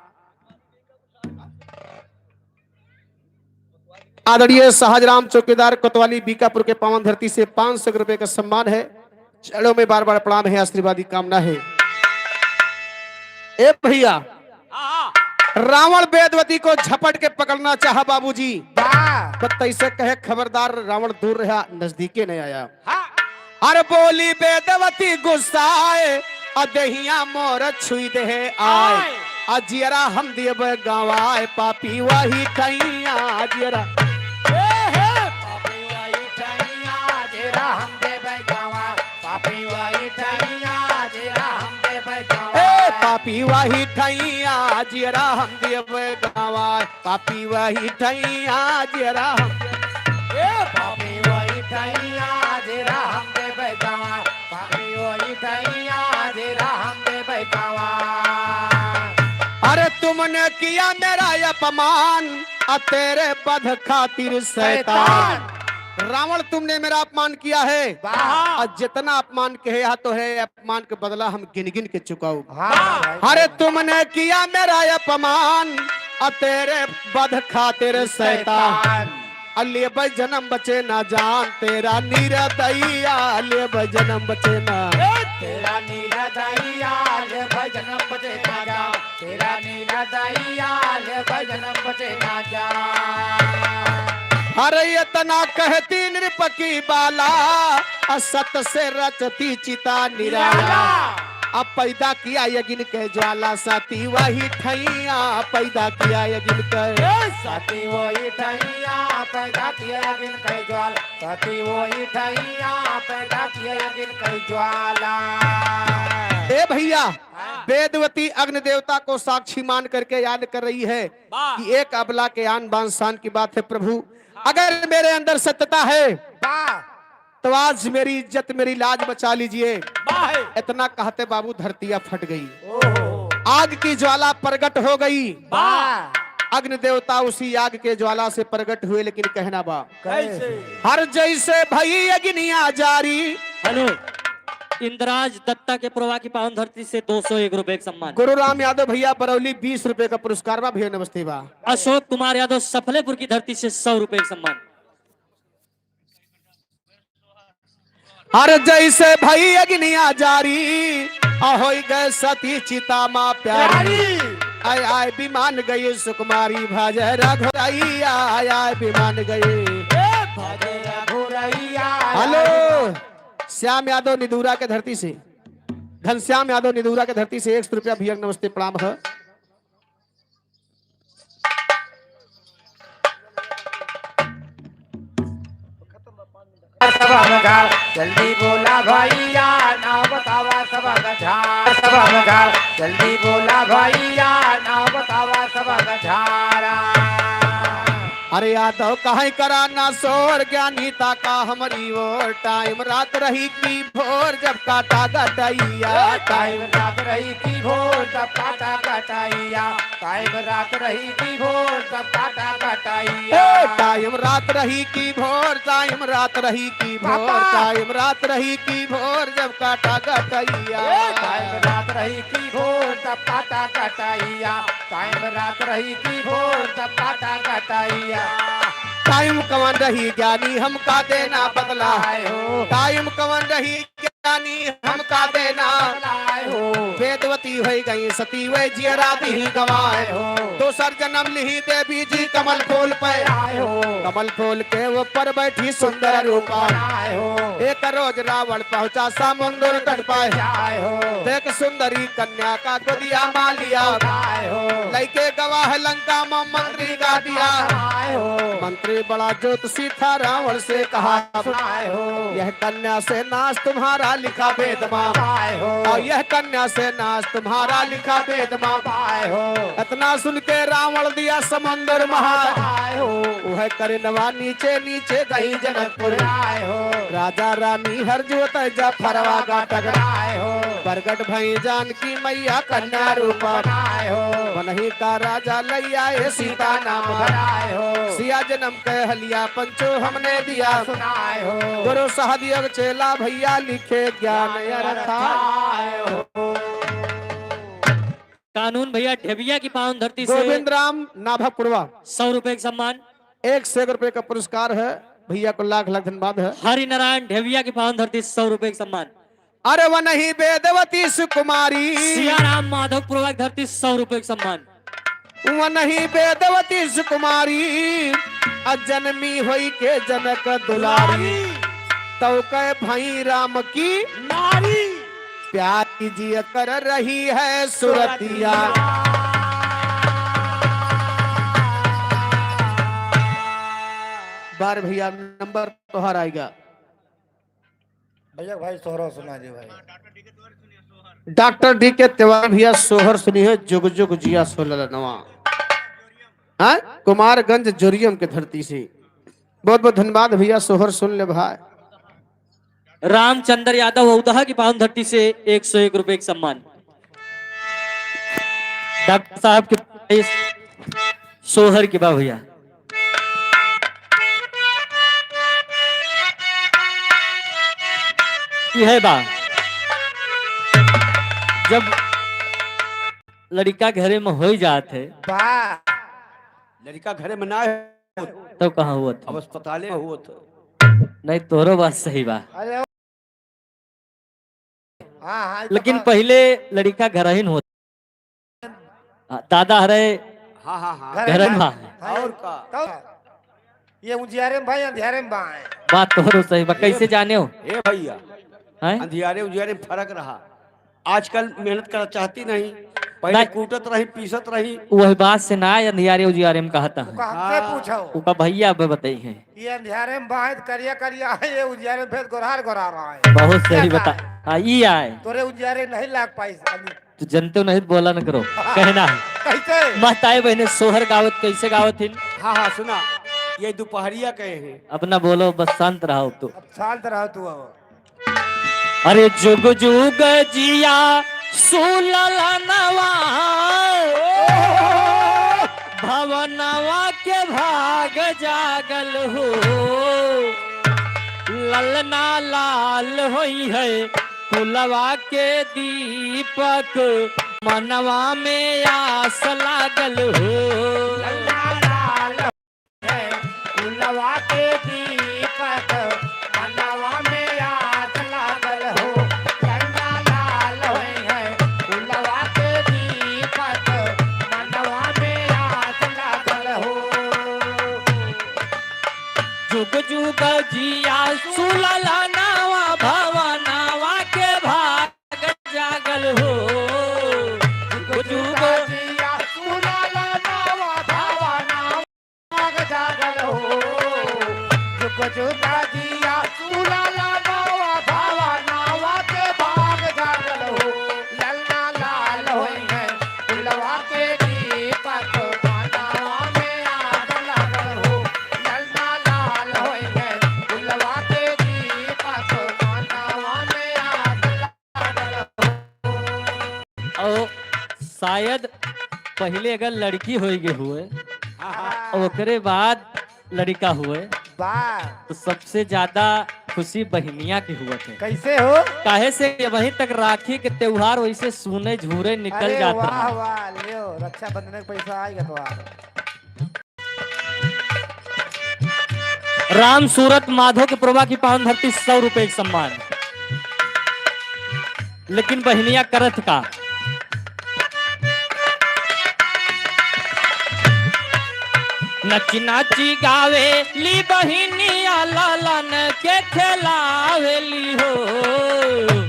आदरणीय सहजराम चौकीदार कोतवाली बीकापुर के पावन धरती से पाँच सौ रुपए का सम्मान है। चरणों में बार बार प्रणाम है, आशीर्वाद की कामना है। ए भैया, हाँ। रावण वेदवती को झपट के पकड़ना चाहा बाबूजी। वाह। बस तैसे कहे, खबरदार रावण दूर रहा, नजदीके नहीं आया। हाँ। अरे बोली वेदवती गुस्साए, अ देहिया मोर छुई देहे आए। आए। अ जियरा हम देबे गवाए, पापी वही ठैया, अ जियरा। ए हे। पापी वही ठैया, जियरा हम देबे गवाए। पापी वही ठैया, जियरा हम देबे गवाए। ए, पापी वही ठैया, जियरा हम देबे गवाए। पापी वही ठैया, जियरा हम। ए, पापी वही ठैया, जियरा हम देबे गवाए। पापी वही ठैया, जियरा हम देबे गवाए। अरे तुमने किया मेरा अपमान, अ तेरे वध खातिर शैतान। शैतान। रावण, तुमने मेरा अपमान किया है। वाह। अ जितना अपमान कहे हा तो है, अपमान के बदला हम गिन गिन के चुकाऊ। हाँ, भाई। अरे तुमने किया मेरा अपमान, अ तेरे वध खातिर शैतान। शैतान। अ लेबे जन्म बचे ना जान, तेरा निरदैया, लेबे जन्म बचे ना। ए, तेरा निरदैया, लेबे जन्म बचे ना जान। तेरा निरदैया, लेबे जन्म बचे ना जान। अरे इतना कहती नृप की बाला, असत से रचती चिता निराला। निराला। अब पैदा किया यज्ञ के ज्वाला, सती वही ठैया, पैदा किया यज्ञ के। ए, सती वही ठैया, पैदा किया यज्ञ के ज्वाला, सती वही ठैया, पैदा किया यज्ञ के ज्वाला। ए भैया, हाँ। वेदवती अग्नि देवता को साक्षी मान करके याद कर रही है वाह। कि एक अबला के आन बान शान की बात है प्रभु। हाँ। अगर मेरे अंदर सत्यता है वाह। तो आज मेरी इज्जत मेरी लाज बचा लीजिए। वाह। इतना कहते बाबू धरतिया फट गई। ओहो। आग की ज्वाला प्रगट हो गई। वाह। अग्नि देवता उसी आग के ज्वाला से प्रगट हुए, लेकिन कहना बा, कैसे? हर जैसे भई अग्निया जारी। हेलो, इंद्राज दत्ता के पुरवा की पावन धरती से दो सौ एक रुपए का सम्मान। गुरु राम यादव भैया बरौली, बीस रुपए का पुरस्कार बा भैया, नमस्ते बा। अशोक कुमार यादव सफलेपुर की धरती से सौ रुपए का सम्मान। अरे जैसे भई अग्निया जारी, आ होई गए सती चिता मा प्यारी। प्यारी। आय आय विमान गई सुकुमारी, भज रघुरैया, आय आय विमान गई। ए भज रघुरैया। हेलो, श्याम यादव निदूरा के धरती से, घनश्याम यादव निदूरा के धरती से एक सौ रुपया भैया, नमस्ते प्रणाम है। सब हम घर, जल्दी बोला भैया, नाव बतावा सब हम घर। सब हम घर, जल्दी बोला भैया, नाव बतावा सब हम घर। अरे यादव काहे करा ना शोर, ज्ञानी ताका हमरी ओर, टाइम रात रही की भोर जब काटा गटैया। ए, टाइम रात रही की भोर जब काटा गटैया, टाइम रात रही की भोर जब काटा गटैया। ए, टाइम रात रही की भोर, टाइम रात रही की भोर, पापा। टाइम रात रही की भोर जब काटा गटैया। ए, टाइम रात रही की भोर जब काटा गटैया, टाइम रात रही की भोर जब काटा गटैया। टाइम कवन रही ज्ञानी हमका देना बदला। आए हो। टाइम कवन रही ज्ञानी हमका देना। आए हो। वेदवती होई गई सती वै जियरा दिही गवाए हो। दोसर जन्म लिही देवी जी कमल फूल पे। आए हो। कमल फूल के ऊपर बैठी सुंदर रूपा। आए हो। एक रोज रावण पहुंचा समुंदर तट पाए। आए हो। देख सुंदरी कन्या का गोदिया मा लिया। आए हो। लइके गवाह लंका मा मंत्री का दिया। आए हो। मंत्री बड़ा ज्योतिषी था, रावण से कहा, सुनाए हो। यह कन्या से नाश तुम्हारा लिखा वेद मा। आए हो। और यह कन्या से नाश तुम्हारा लिखा वेद मा। आए हो। इतना सुन के रावण दिया समुंदर महा। आए हो। वह करिनवा नीचे नीचे गई जनकपुर। आए हो। राजा रानी हर जोत जा फरवा गाटक। आए हो। प्रगट भई जानकी मैया कन्या रूपा। आए हो। वनही का राजा लैया ए सीता नाम। आए हो। सिया जन्म के हलिया पंचो हमने दिया। सुनाए हो। गुरु सहदेव चेला भैया लिखे ज्ञान अरथा। आए हो। कानून भैया ढेबिया की पावन धरती से गोविंद राम नाभक पुरवा। सौ रुपए का सम्मान। एक सौ एक रुपए का पुरस्कार है। भैया को लाख लाख धन्यवाद है। हरि नारायण ढेबिया की पावन धरती से सौ रुपए का सम्मान। अरे वनही वेदवती सुकुमारी। सियाराम माधोपुर की धरती से सौ रुपए का सम्मान। वनही वेदवती सुकुमारी, आ जनमी होई के जनक दुलारी। तौ कै भई राम की नारी। प्यारी जिय कर रही है सुरतिया। बार भैया नंबर तोहर आइगा। भैया भाई सोहर सुना दे भाई। डॉक्टर डी के तिवारी भैया सोहर सुनी है, जुग जुग जिया सो ललनवा। हाँ? कुमारगंज जोरियम के धरती से। बहुत बहुत धन्यवाद भैया, सोहर सुन ले भाई। रामचंद्र यादव औदहा की पावन धरती से एक सौ एक रुपए का सम्मान। डॉक्टर साहब के फरमाइश सोहर की बा भैया। यह बा, जब लड़िका घरे में होई जात है। बा। लड़िका घरे में ना होत। तब कहाँ होत? अब अस्पताले में होत। नहीं, तोहरो बात सही बा। अरे हाँ, हाँ, ई तो लेकिन बा। पहिले लड़िका घरहिन होत। हाँ, दादा हरे हाँ, हाँ, हाँ। घरहिन घरहिन बा। बा। हाँ, और का? तब ये उजियारे में भाई, अंधियारे में बाएं। बात तोहरो सही बा, ए, कैसे जाने हो? ए भैया, हैं? अंधियारे उजियारे में फर्क रहा। आजकल मेहनत करना चाहती नहीं, पहिले नहीं। कूटत रही, पीसत रही। वही बात से ना, अंधियारे उजियारे में कहता है। ओका हमसे हाँ। पूछो। ओका भैया अब बताई है। ये अंधियारे में बाहें त करिया करिया है, ये उजियारे में भेद गोरहार गोरहार आए। बहुत सही क्या बता। कहा? हाँ, ई आए। तोरे उजियारे नहीं लाग पाई। तू जनते हो नहीं तो बोला न करो। कहना है। कैसे? महताए बहने सोहर गावत कैसे गावत हिन? हाँ, हाँ, सुना। ये दुपहरिया कहे हैं। अपना बोलो, बस शांत रहो तू। अब शांत रहो तू अब। अरे जुग जुग जिया सुललनवा भवनवा के भाग जागल हो, ललना लाल होई है कुलवा के दीपक, मनवा में आस लागल हो। ललना लाल है कुलवा के दीपक, मनवा में आस लागल हो। ललना लाल होई है कुलवा के दीपक, मनवा में आस लागल हो। जुग जुग जिया सुललनवा भवनवा के भाग जागल हो। जुग जुग जिया सुललनवा भवनवा भाग जागल हो। जुग जुग जिया सुललनवा भवनवा के भाग जागल हो। ललना लाल होई है कुलवा के दीपक, मनवा में आस लागल हो। ललना लाल होई है कुलवा के दीपक, मनवा में आस लागल हो। और शायद पहिले अगर लड़की होई गए हुए, हाँ, हाँ। ओकरे बाद लड़का हुए, वाह। तो सबसे ज्यादा खुशी बहिनिया के हुए थे। कैसे हो? काहे से कि अबहीं तक राखी के त्योहार वैसे सूने झूरे निकल अरे जात वाह, रहा। वाह, लियो, रक्षाबंधन के पैसा आएगा तो आप। राम सूरत माधो के प्रोबा की पावन धरती सौ रुपए के सम्मान। लेकिन बहिनिया करत का? नच नाची गावेली बहिनिया लालन के खेलावेली हो।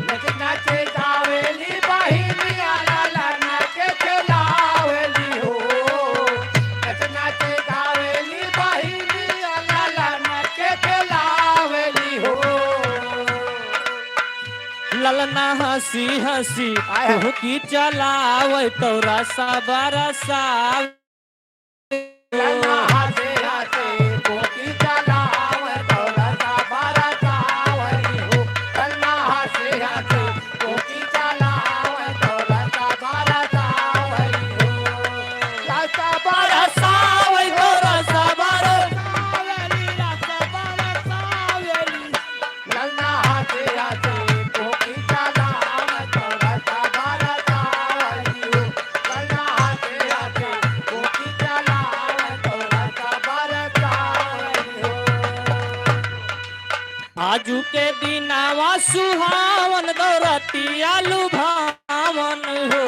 नच नाची गावेली बहिनिया लालन के खेलावेली हो। नच नाची गावेली बहिनिया लालन के खेलावेली हो। ललना हँसी हँसी आय हाय। तुहकी चलावे तोरा सा बरसावे। ललना हँसी हँसी तुहकी चलावे तोरा सा बरसावे हो। ललना हँसी हँसी तुहकी चलावे तोरा सा बरसावे हो। रसा बरसावे हो, रसा बरसावेली, रसा बरसावेली। ललना हँसी हँसी कोकी चलावत रसा बरसावली हो। ललना हँसी हँसी कोकी चलावत रसा बरसावली हो। आजू के दिनावा सुहावन दौरतिया लुभावन हो।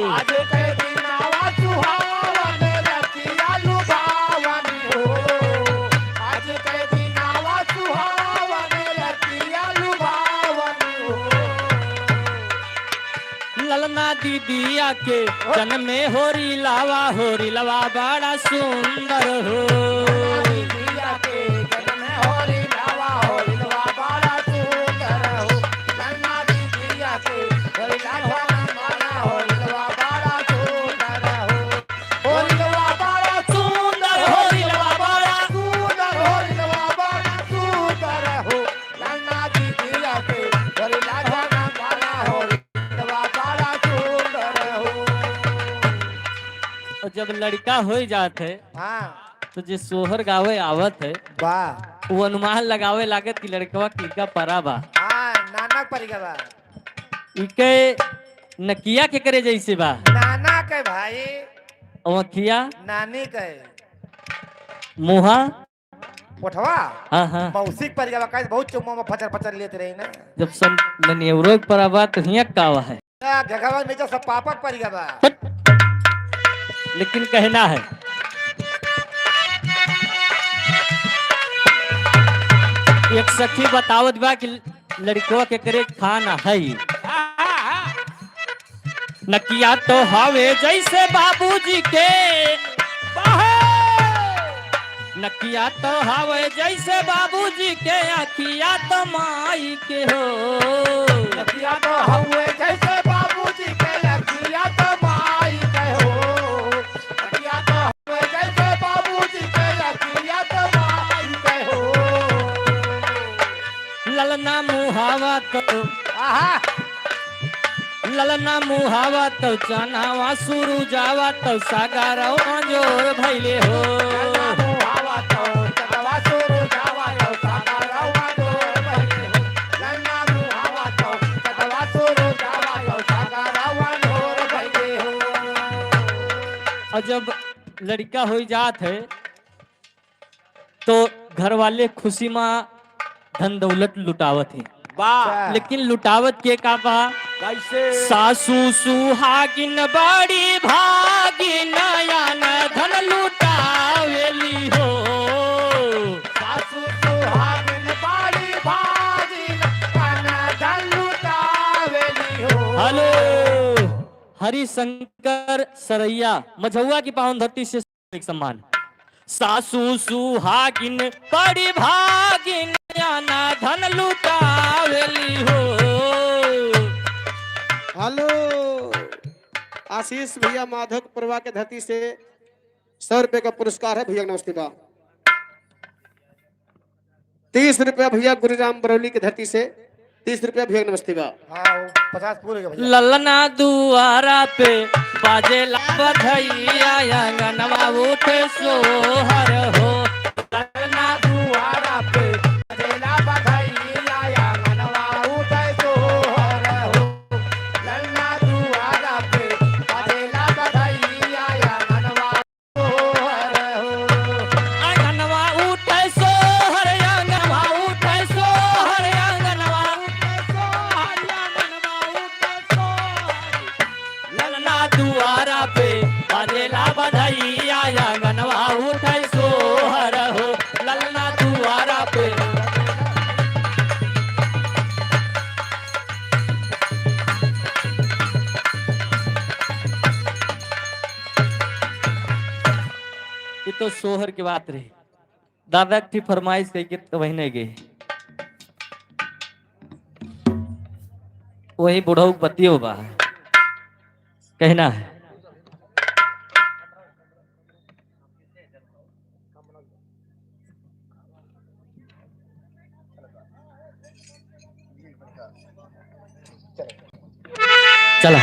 आज के दिनावा सुहावन रतिया लुभावन हो। आज के दिनावा सुहावन रतिया लुभावन हो। ललना दीदिया के जन्मे होरी लावा, होरी लावा बड़ा सुंदर हो। दीदिया के जन्मे होरी लावा, होरी लावा बड़ा सुंदर हो। ललना दीदिया के होरी लावा बड़ा, होरी लावा बड़ा सुंदर हो। होरी लावा बड़ा सुंदर, होरी लावा बड़ा सुंदर, होरी लावा बड़ा सुंदर हो। ललना दीदिया के होरी लावा बड़ा, होरी लावा बड़ा सुंदर हो। और जब लड़का होई जात है, हाँ। तो जे सोहर गावे आवत है, वाह। वो अनुमान लगावे लागत कि लड़कवा किनका परा बा। हाँ, नाना परिका बा। इके नकिया केकरे जैसे बा? नाना के भाई। और अखिया? नानी के। मुहा? ओठवा? हाँ, हाँ। मौसी के परिका बा, काहे बहुत चुम्मा में फचर फचर लेत रही ना। जब सन ननियवरो के परा बा, तो हियाँ का है? आ, घघवा नीचे सब पापा पड़ गया बा। हट। लेकिन कहना है, एक सखी बतावत बा कि लड़कवा केकरे खाना है। नकिया तो हवे जैसे बाबूजी के, नकिया तो हवे जैसे बाबूजी के, अखिया तो माई के हो। अखिया तो हउए जैसे बाबूजी के, अखिया तो माई के हो। अखिया तो हउए जैसे बाबूजी के, अखिया तो माई के हो। ललना मुहावा तो आहा। ललना मुहावा तो चनावा सुरु जावा तो सागरवा जोर भइले हो। ललना मुहावा तो चनावा सुरु जावा तो सागरवा जोर भइले हो। ललना मुहावा तो चनावा सुरु जावा तो सागरवा जोर भइले हो। और जब लड़का हो जात है, तो घर वाले खुशी मा धन दौलत लुटावत हैं। वाह। लेकिन लुटावत के का बा? कैसे? सासू सुहागिन बड़ी भागिन, अन धन लुटावेली हो। सासू सुहागिन बड़ी भागिन, अन धन लुटावेली हो। हेलो, हरिशंकर सरैया, मझौवा की पावन धरती से एक सम्मान। सासू सुहागिन बड़ी भागिन, अन धन लुटावेली हो। हेलो, आशीष भैया माधोपुरवा के धरती से सौ रुपये का पुरस्कार है भैया, नमस्ते बा। तीस रुपया भैया गुरुराम बरौली की धरती से, तीस रुपया भैया, नमस्ते बा। हाँ, वो पचास पूरे का भैया। ललना दुआरा पे बाजेला बधैया, आंगनवा उठे सोहर हो। ललना दुआरा पे बाजेला बधैया, आंगनवा उठे सोहर हो। ललना दुआरा पे बाजेला बधैया, आंगनवा आंगनवा उठे सोहर, आंगनवा उठे सोहर, आंगनवा उठे सोहर, आंगनवा उठे सोहर। ललना दुआरा पे बाजेला बधैया, आंगनवा उठे सोहर हो। ललना दुआरा पे ये तो सोहर की बात रही। दादा की फरमाइश कही के तो वही नहीं गई। वही बुढ़ऊ बतियो बा। कहना है। चला।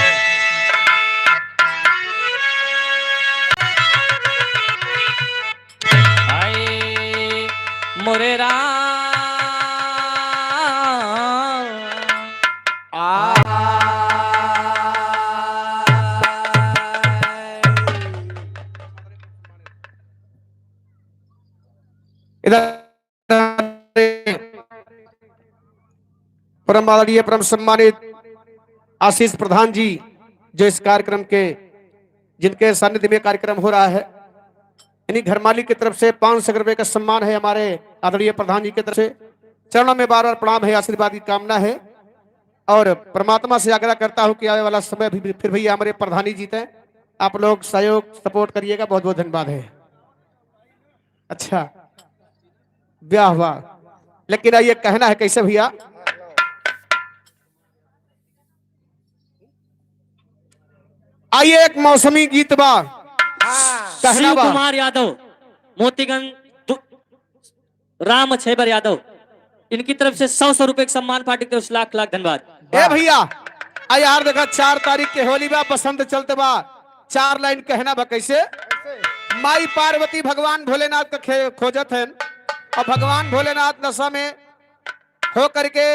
हाय मोरे राम। आ। इधर परम आदरणीय, परम सम्मानित आशीष प्रधान जी, जो इस कार्यक्रम के, जिनके सानिध्य में कार्यक्रम हो रहा है, इन्हीं घर मालिक की तरफ से पाँच सौ रुपये का सम्मान है हमारे आदरणीय प्रधान जी की तरफ से। चरणों में बार बार प्रणाम है, आशीर्वाद की कामना है और परमात्मा से आग्रह करता हूँ कि आवे वाला समय भी फिर भैया हमारे प्रधानी जीते। आप लोग सहयोग, सपोर्ट करिएगा। बहुत बहुत धन्यवाद है। अच्छा, ब्याह हुआ, लेकिन आइए, कहना है कैसे भैया? आइए, एक मौसमी गीत बा, हाँ। कहना शिव बा। कुमार यादव, मोतीगंज, दु-, राम छैबर यादव, इनकी तरफ से सौ, सौ रुपए के सम्मान, पार्टी की तरफ से लाख, लाख धन्यवाद। ए भैया, आ यार देखा, चार तारीख के होली बा, बसंत चलत बा, चार लाइन कहना बा कैसे? माई पार्वती भगवान भोलेनाथ का खे-, खोजत हैं और भगवान भोलेनाथ नशा में हो करके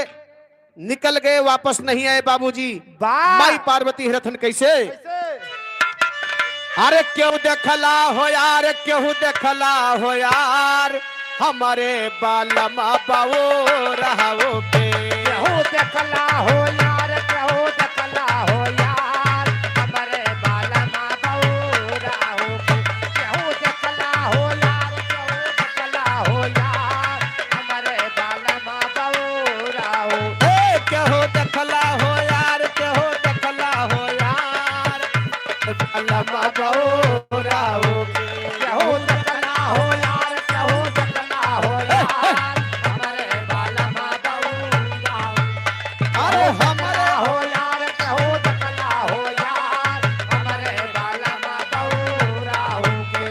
निकल गए, वापस नहीं आए बाबूजी। वाह। माई पार्वती हरथन कैसे? कैसे? अरे क्यों देखला हो यार, क्यों देखला हो यार, हमरे बालमा बाओ रहो के। क्यों देखला हो यार, क्यों देखला हो यार, हमरे बालमा बाओ रहो के। क्यों देखला हो यार, क्यों देखला हो यार, हमरे बालमा बाओ रहो। ए, क्यों देखला हो यार, क्यों देखला हो यार, बालमा बाओ रहो। क्यों देखला हो यार, क्यों देखला हो यार, हमरे बालमा बाओ रहो। अरे हमरे हो यार, क्यों देखला हो यार, हमरे बालमा बाओ रहो के।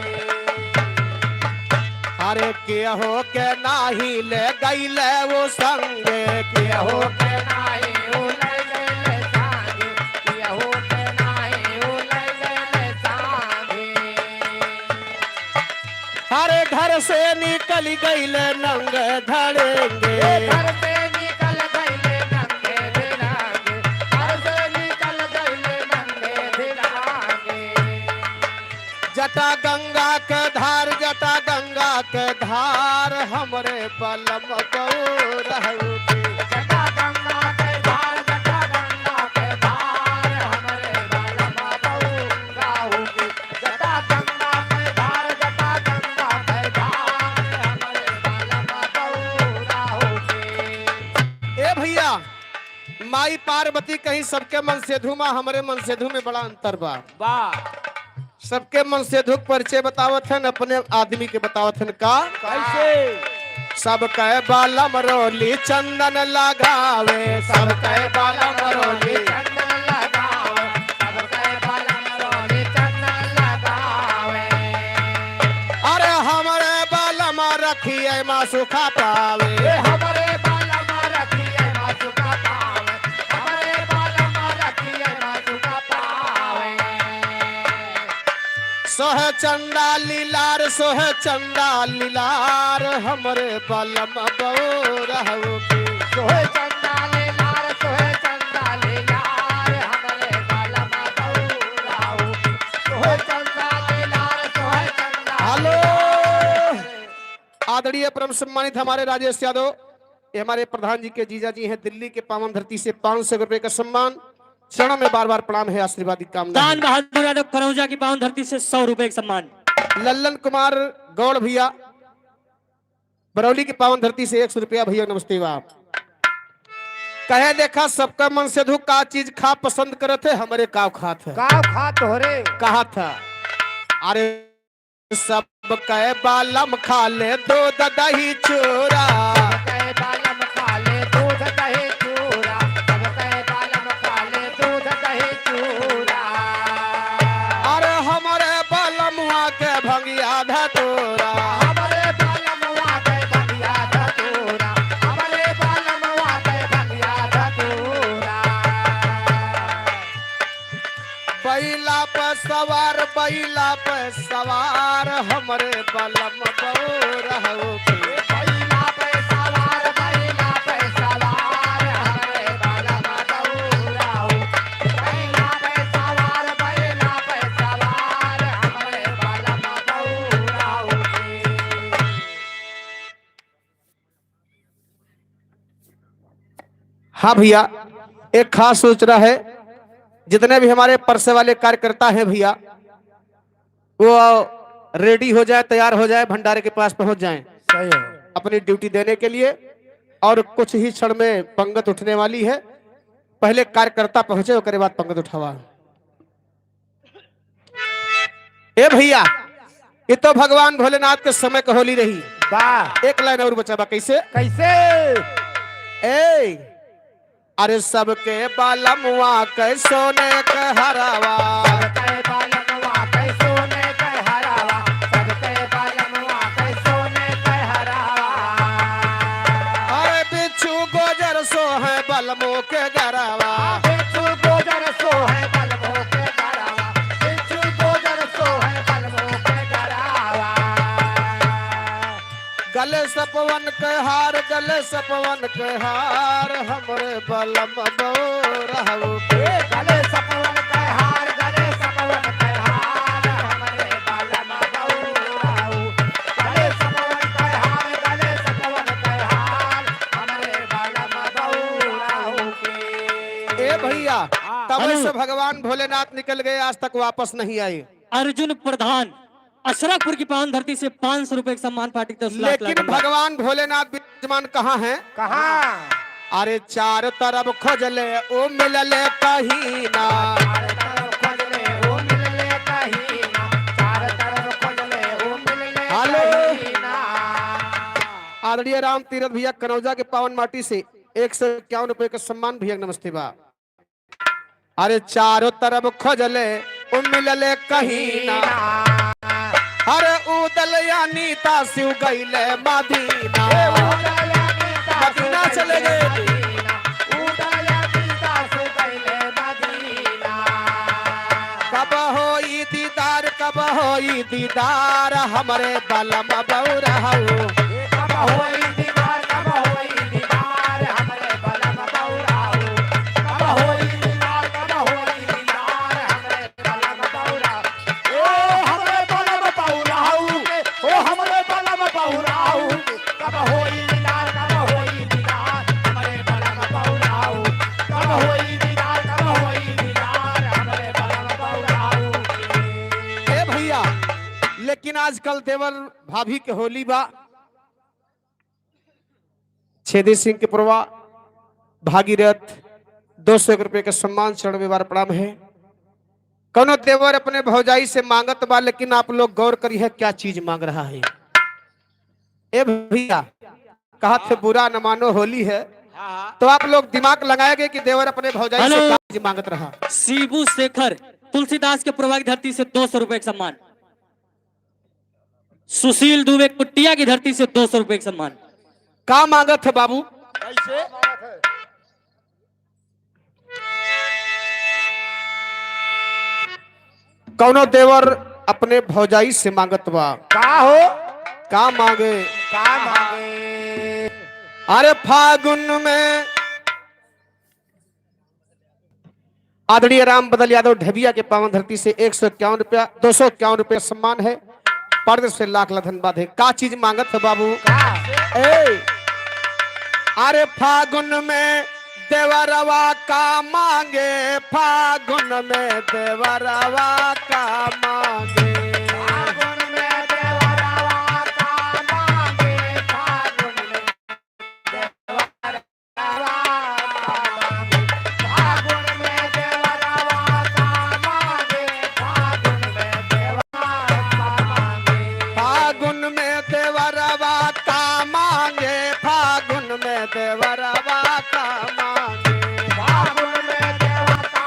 अरे केहू के नाही ले गईले वो संगे, केहू के नाही वो ले गईले संगे। से निकल गइले नंगे धड़ेंगे। ए, घर से निकल गइले नंगे धड़ेंगे, घर से निकल गइले नंगे धड़ेंगे। जटा गंगा के धार, जटा गंगा के धार, हमरे बलम बउरहू के। जटा गंगा के धार, जटा गंगा के धार, हमरे बलम बउरहू के। जटा गंगा के धार, जटा गंगा के धार, हमरे बलम बउरहू के। ए भइया, माई पार्वती कहीं सबके मनसेधु मा, हमरे मनसेधु में बड़ा अंतर बा। वाह। सबके मनसेधु के परिचय बतावत हन, अपने आदमी के बतावत हन का? कैसे? सबके बलम रोली चंदन लगावे, सबके बलम रोली चंदन लगावे, सबके बलम रोली चंदन लगावे। अरे हमरे बलम रखिए मासु खपावे। ए हमरे बलम रखिए मासु खपावे, हमरे बलम रखिए मासु खपावे। सोहे चंदा लीलार, सोहे चंदा लीलार, हमरे बलम बउरहू के। सोहे चंदा लीलार, सोहे चंदा लीलार, हमरे बलम बउरहू के। सोहे चंदा लीलार, सोहे चंदा हेलो। आदरणीय परम सम्मानित हमारे राजेश यादव, ये हमारे प्रधान जी के जीजा जी हैं, दिल्ली के पावन धरती से पाँच सौ रुपए का सम्मान। चरणों में बार बार प्रणाम है, आशीर्वाद की कामना है। दान बहादुर यादव करौजा की पावन धरती से सौ रुपए का सम्मान। लल्लन कुमार गौड़ भइया, बरौली की पावन धरती से एक सौ रुपया भइया, नमस्ते बा। कहे देखा सबका मनसेधु का चीज खा पसंद करत है, हमरे काव खात है। काव खात हो रे? कहा था, अरे सबके बलम खाले दूध दही चूरा। सबके बलम खाले दूध दही चूरा। सबके बलम खाले दूध दही चूरा। अरे हमरे बलमुआ के भंगिया धतूरा। हमरे बलमुआ के भंगिया धतूरा। हमरे बलमुआ के भंगिया धतूरा। बैला पे सवार, बैला पे सवार, हमरे बलम बउरहू के। बैला पे सवार, बैला पे सवार, हमरे बलम बउरहू। बैला पे सवार, बैला पे सवार, हमरे बलम बउरहू के। हाँ भइया, एक खास सूचना है, जितने भी हमारे परसे वाले कार्यकर्ता हैं भइया, वो रेडी हो जाए, तैयार हो जाए, भंडारे के पास पहुंच जाएं। सही है। अपनी ड्यूटी देने के लिए। और कुछ ही क्षण में पंगत उठने वाली है, पहले कार्यकर्ता पहुंचे, ओकरे बाद पंगत उठावा। ए भइया, ये तो भगवान भोलेनाथ के समय के होली रही। वाह। एक लाइन और बचा बा, कैसे? कैसे? ए, अरे सबके बलमुआ के सोने के हरवा। सबके बलमुआ के सोने के हरवा। सबके बलमुआ के सोने के हरवा। अरे बिच्छू गोजर सोहे बलमो के गरवा। बिच्छू गोजर सोहे बलमो के गरवा। बिच्छू गोजर सोहे बलमो के गरवा। गले सपवन के हार, गले सपवन के हार, हमरे बलम बउरहू के। गले सपवन के हार, गले सपवन के हार, हमरे बलम बउरहू। गले सपवन के हार, गले सपवन के हार, हमरे बलम बउरहू के। ए भइया, हाँ। तब हेलो। से भगवान भोलेनाथ निकल गए, आज तक वापस नहीं आए। अर्जुन प्रधान अशरफपुर की पावन धरती से पाँच सौ रुपए के सम्मान पार्टी, दस लाख लेकिन लाख रुपए। भगवान भोलेनाथ विराजमान कहाँ हैं? कहाँ? अरे चार तरफ खोजले, ओ मिलले कहीं ना। चार तरफ खोजले, ओ मिलले कहीं ना। चार तरफ खोजले, ओ मिलले हेलो। कहीं ना। आदरणीय राम तीरथ भइया कनौजा के पावन माटी से एक सौ इक्यावन रुपए का सम्मान भइया, नमस्ते बा। अरे चारों तरफ खोजले, उ मिलले कहीं ना। अरे उदल अनीता शिव गइले मदीना। मदीना चले गए। कब होई दीदार, कब होई ई दीदार हमरे बलम बउराऊ। कब होई दीदार, कब होई दीदार हमरे बलम बउराऊ। कब होई दीदार, कब होई दीदार हमरे बलम बउराऊ। ओ हमरे बलम बउराऊ, ओ हमरे बलम बउराऊ। कब होई दीदार, कब होई दीदार हमरे बलम बउराऊ। कब होई दीदार, कब होई दीदार हमरे बलम बउराऊ। ए भइया, लेकिन आजकल देवर भाभी के होली बा। छेदी सिंह के पुरवा भागीरथ दो सौ एक रुपये के सम्मान चरण में बार प्रणाम है। कौनो देवर अपने भौजाई से मांगत बा, लेकिन आप लोग गौर करिए क्या चीज मांग रहा है। ए भइया, कहा थे बुरा न मानो होली है, हाँ, हाँ। तो आप लोग दिमाग लगाएंगे कि देवर अपने भौजाई से हेलो। का चीज मांगत रहा। शिबू शेखर तुलसीदास के पुरवा की धरती से दो सौ रुपये का सम्मान। सुशील दुबे कुटिया की धरती से दो सौ रुपये का सम्मान। का मांगत है बाबू? कैसे? कौनो देवर अपने भौजाई से मांगत बा। का हो? का मांगे? का मांगे? अरे फागुन में आदरणीय राम बदल यादव ढबिया के पावन धरती से एक सौ इक्यावन रुपया, दो सौ इक्यावन रुपया सम्मान है। परदेस से लाख लाख धन्यवाद है। का चीज मांगत है बाबू? का? ए, अरे फागुन में देवरवा का मांगे, फागुन में देवरवा का मांगे। फागुन में देवरवा का मांगे, फागुन में फागुन में देवरवा का मांगे, फागुन में देवरवा का मांगे। फागुन में देवरवा का मांगे, फागुन में देवरवा का मांगे। फागुन में देवरवा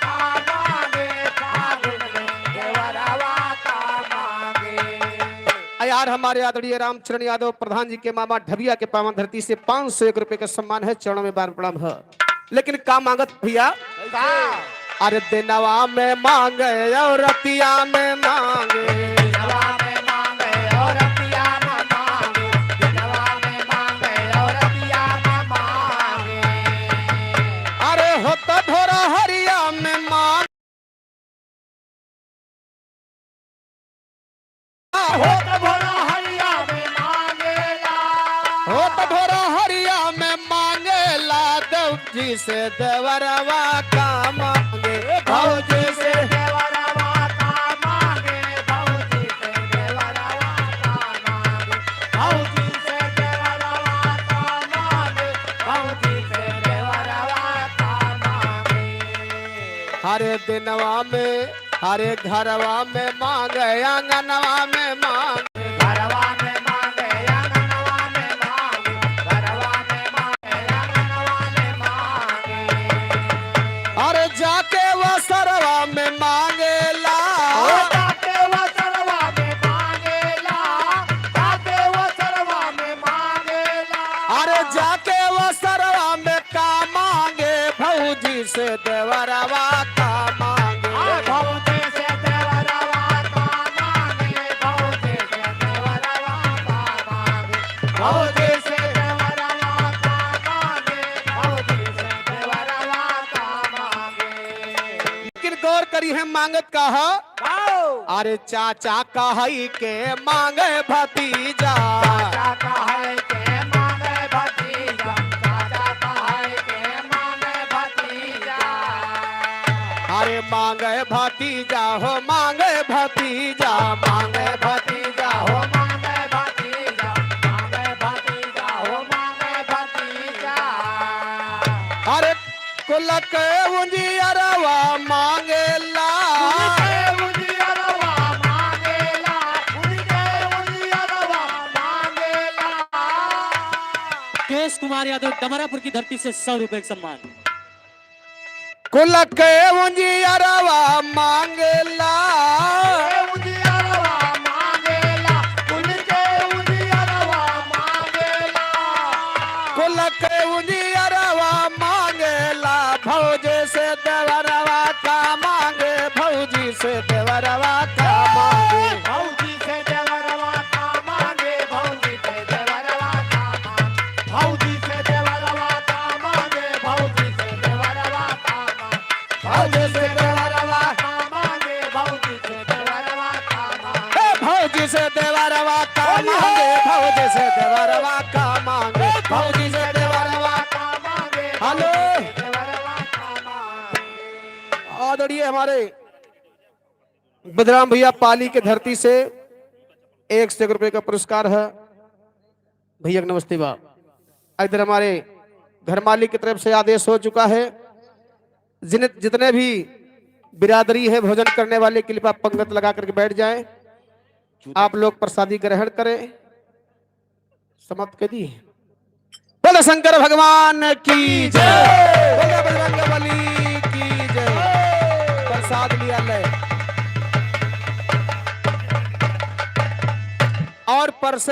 का मांगे, फागुन में देवरवा का मांगे। आ यार, हमारे आदरणीय रामचरण यादव प्रधान जी के मामा ढबिया के पावन धरती से पाँच सौ एक रुपये का सम्मान है, चरणों में बार प्रणाम है। लेकिन का मांगत भइया? का? अरे दिनवा में मांगे और रतिया में मांगे। दिनवा में मांगे और रतिया में मांगे। दिनवा में मांगे और रतिया में मांगे। अरे होत भोर हरिया में मांगे। होत भोर हरिया में मांगेला। होत भोर हरिया में मांगेला, देव जी से देवरवा का मांगे, भौजी से देवरवा का मांगे, भौजी से देवरवा का मांगे, भौजी से देवरवा का मांगे, भौजी से देवरवा का मांगे। हरे दिनवा में, हरे घरवा में मांगे, आंगनवा में मांगे। घरवा में मांगे, आंगनवा में मांगे, घरवा में मांगे, आंगनवा में मांगे। अरे जाके वसरवा में मांगेला। ओ जाके वसरवा में मांगेला, जाके वसरवा में मांगेला। अरे जाके वसरवा में का मांगे, भौजी से देवरवा का मांगे। आ, भौजी से देवरवा का मांगे, भौजी से देवरवा का मांगे, भौजी से देवरवा का मांगे, भौजी से देवरवा का मांगे। लेकिन गौर करी है, मांगत का है? गाओ। अरे चाचा कहई के मांगे भतीजा। चाचा कहई के मांगे भतीजा, चाचा कहई के मांगे भतीजा। अरे मांगे भतीजा हो, मांगे भतीजा, मांगे भतीजा हो, मांगे भतीजा, मांगे भतीजा हो, मांगे भतीजा। अरे कुल के उजियरवा मांगेला। कुल के उजियरवा मांगेला, कुल के उजियरवा मांगेला। केश कुमार यादव डमरापुर की धरती से सौ रुपए का सम्मान। कुल के उजियरवा मांगेला। कुल के उजियरवा मांगेला, कुल के उजियरवा मांगेला। कुल के उजियरवा मांगे से देवरवा का मांगे, भौजी से देवरवा का मांगे, भौजी से देवरवा का मांगे, भौजी से देवरवा का मांगे। हेलो। आदरणीय हमारे बदराम भैया पाली के धरती से एक सौ एक रुपये का पुरस्कार है। भैया के नमस्ते बा। इधर हमारे घर मालिक की तरफ से आदेश हो चुका है, जिन, जितने भी बिरादरी है भोजन करने वाले, कृपया पंगत लगा करके बैठ जाएं। आप लोग प्रसादी ग्रहण करें। समाप्त कर दी। बोलो शंकर भगवान की जय, बोलो बजरंग बली की जय। प्रसाद लिया ले। और परसे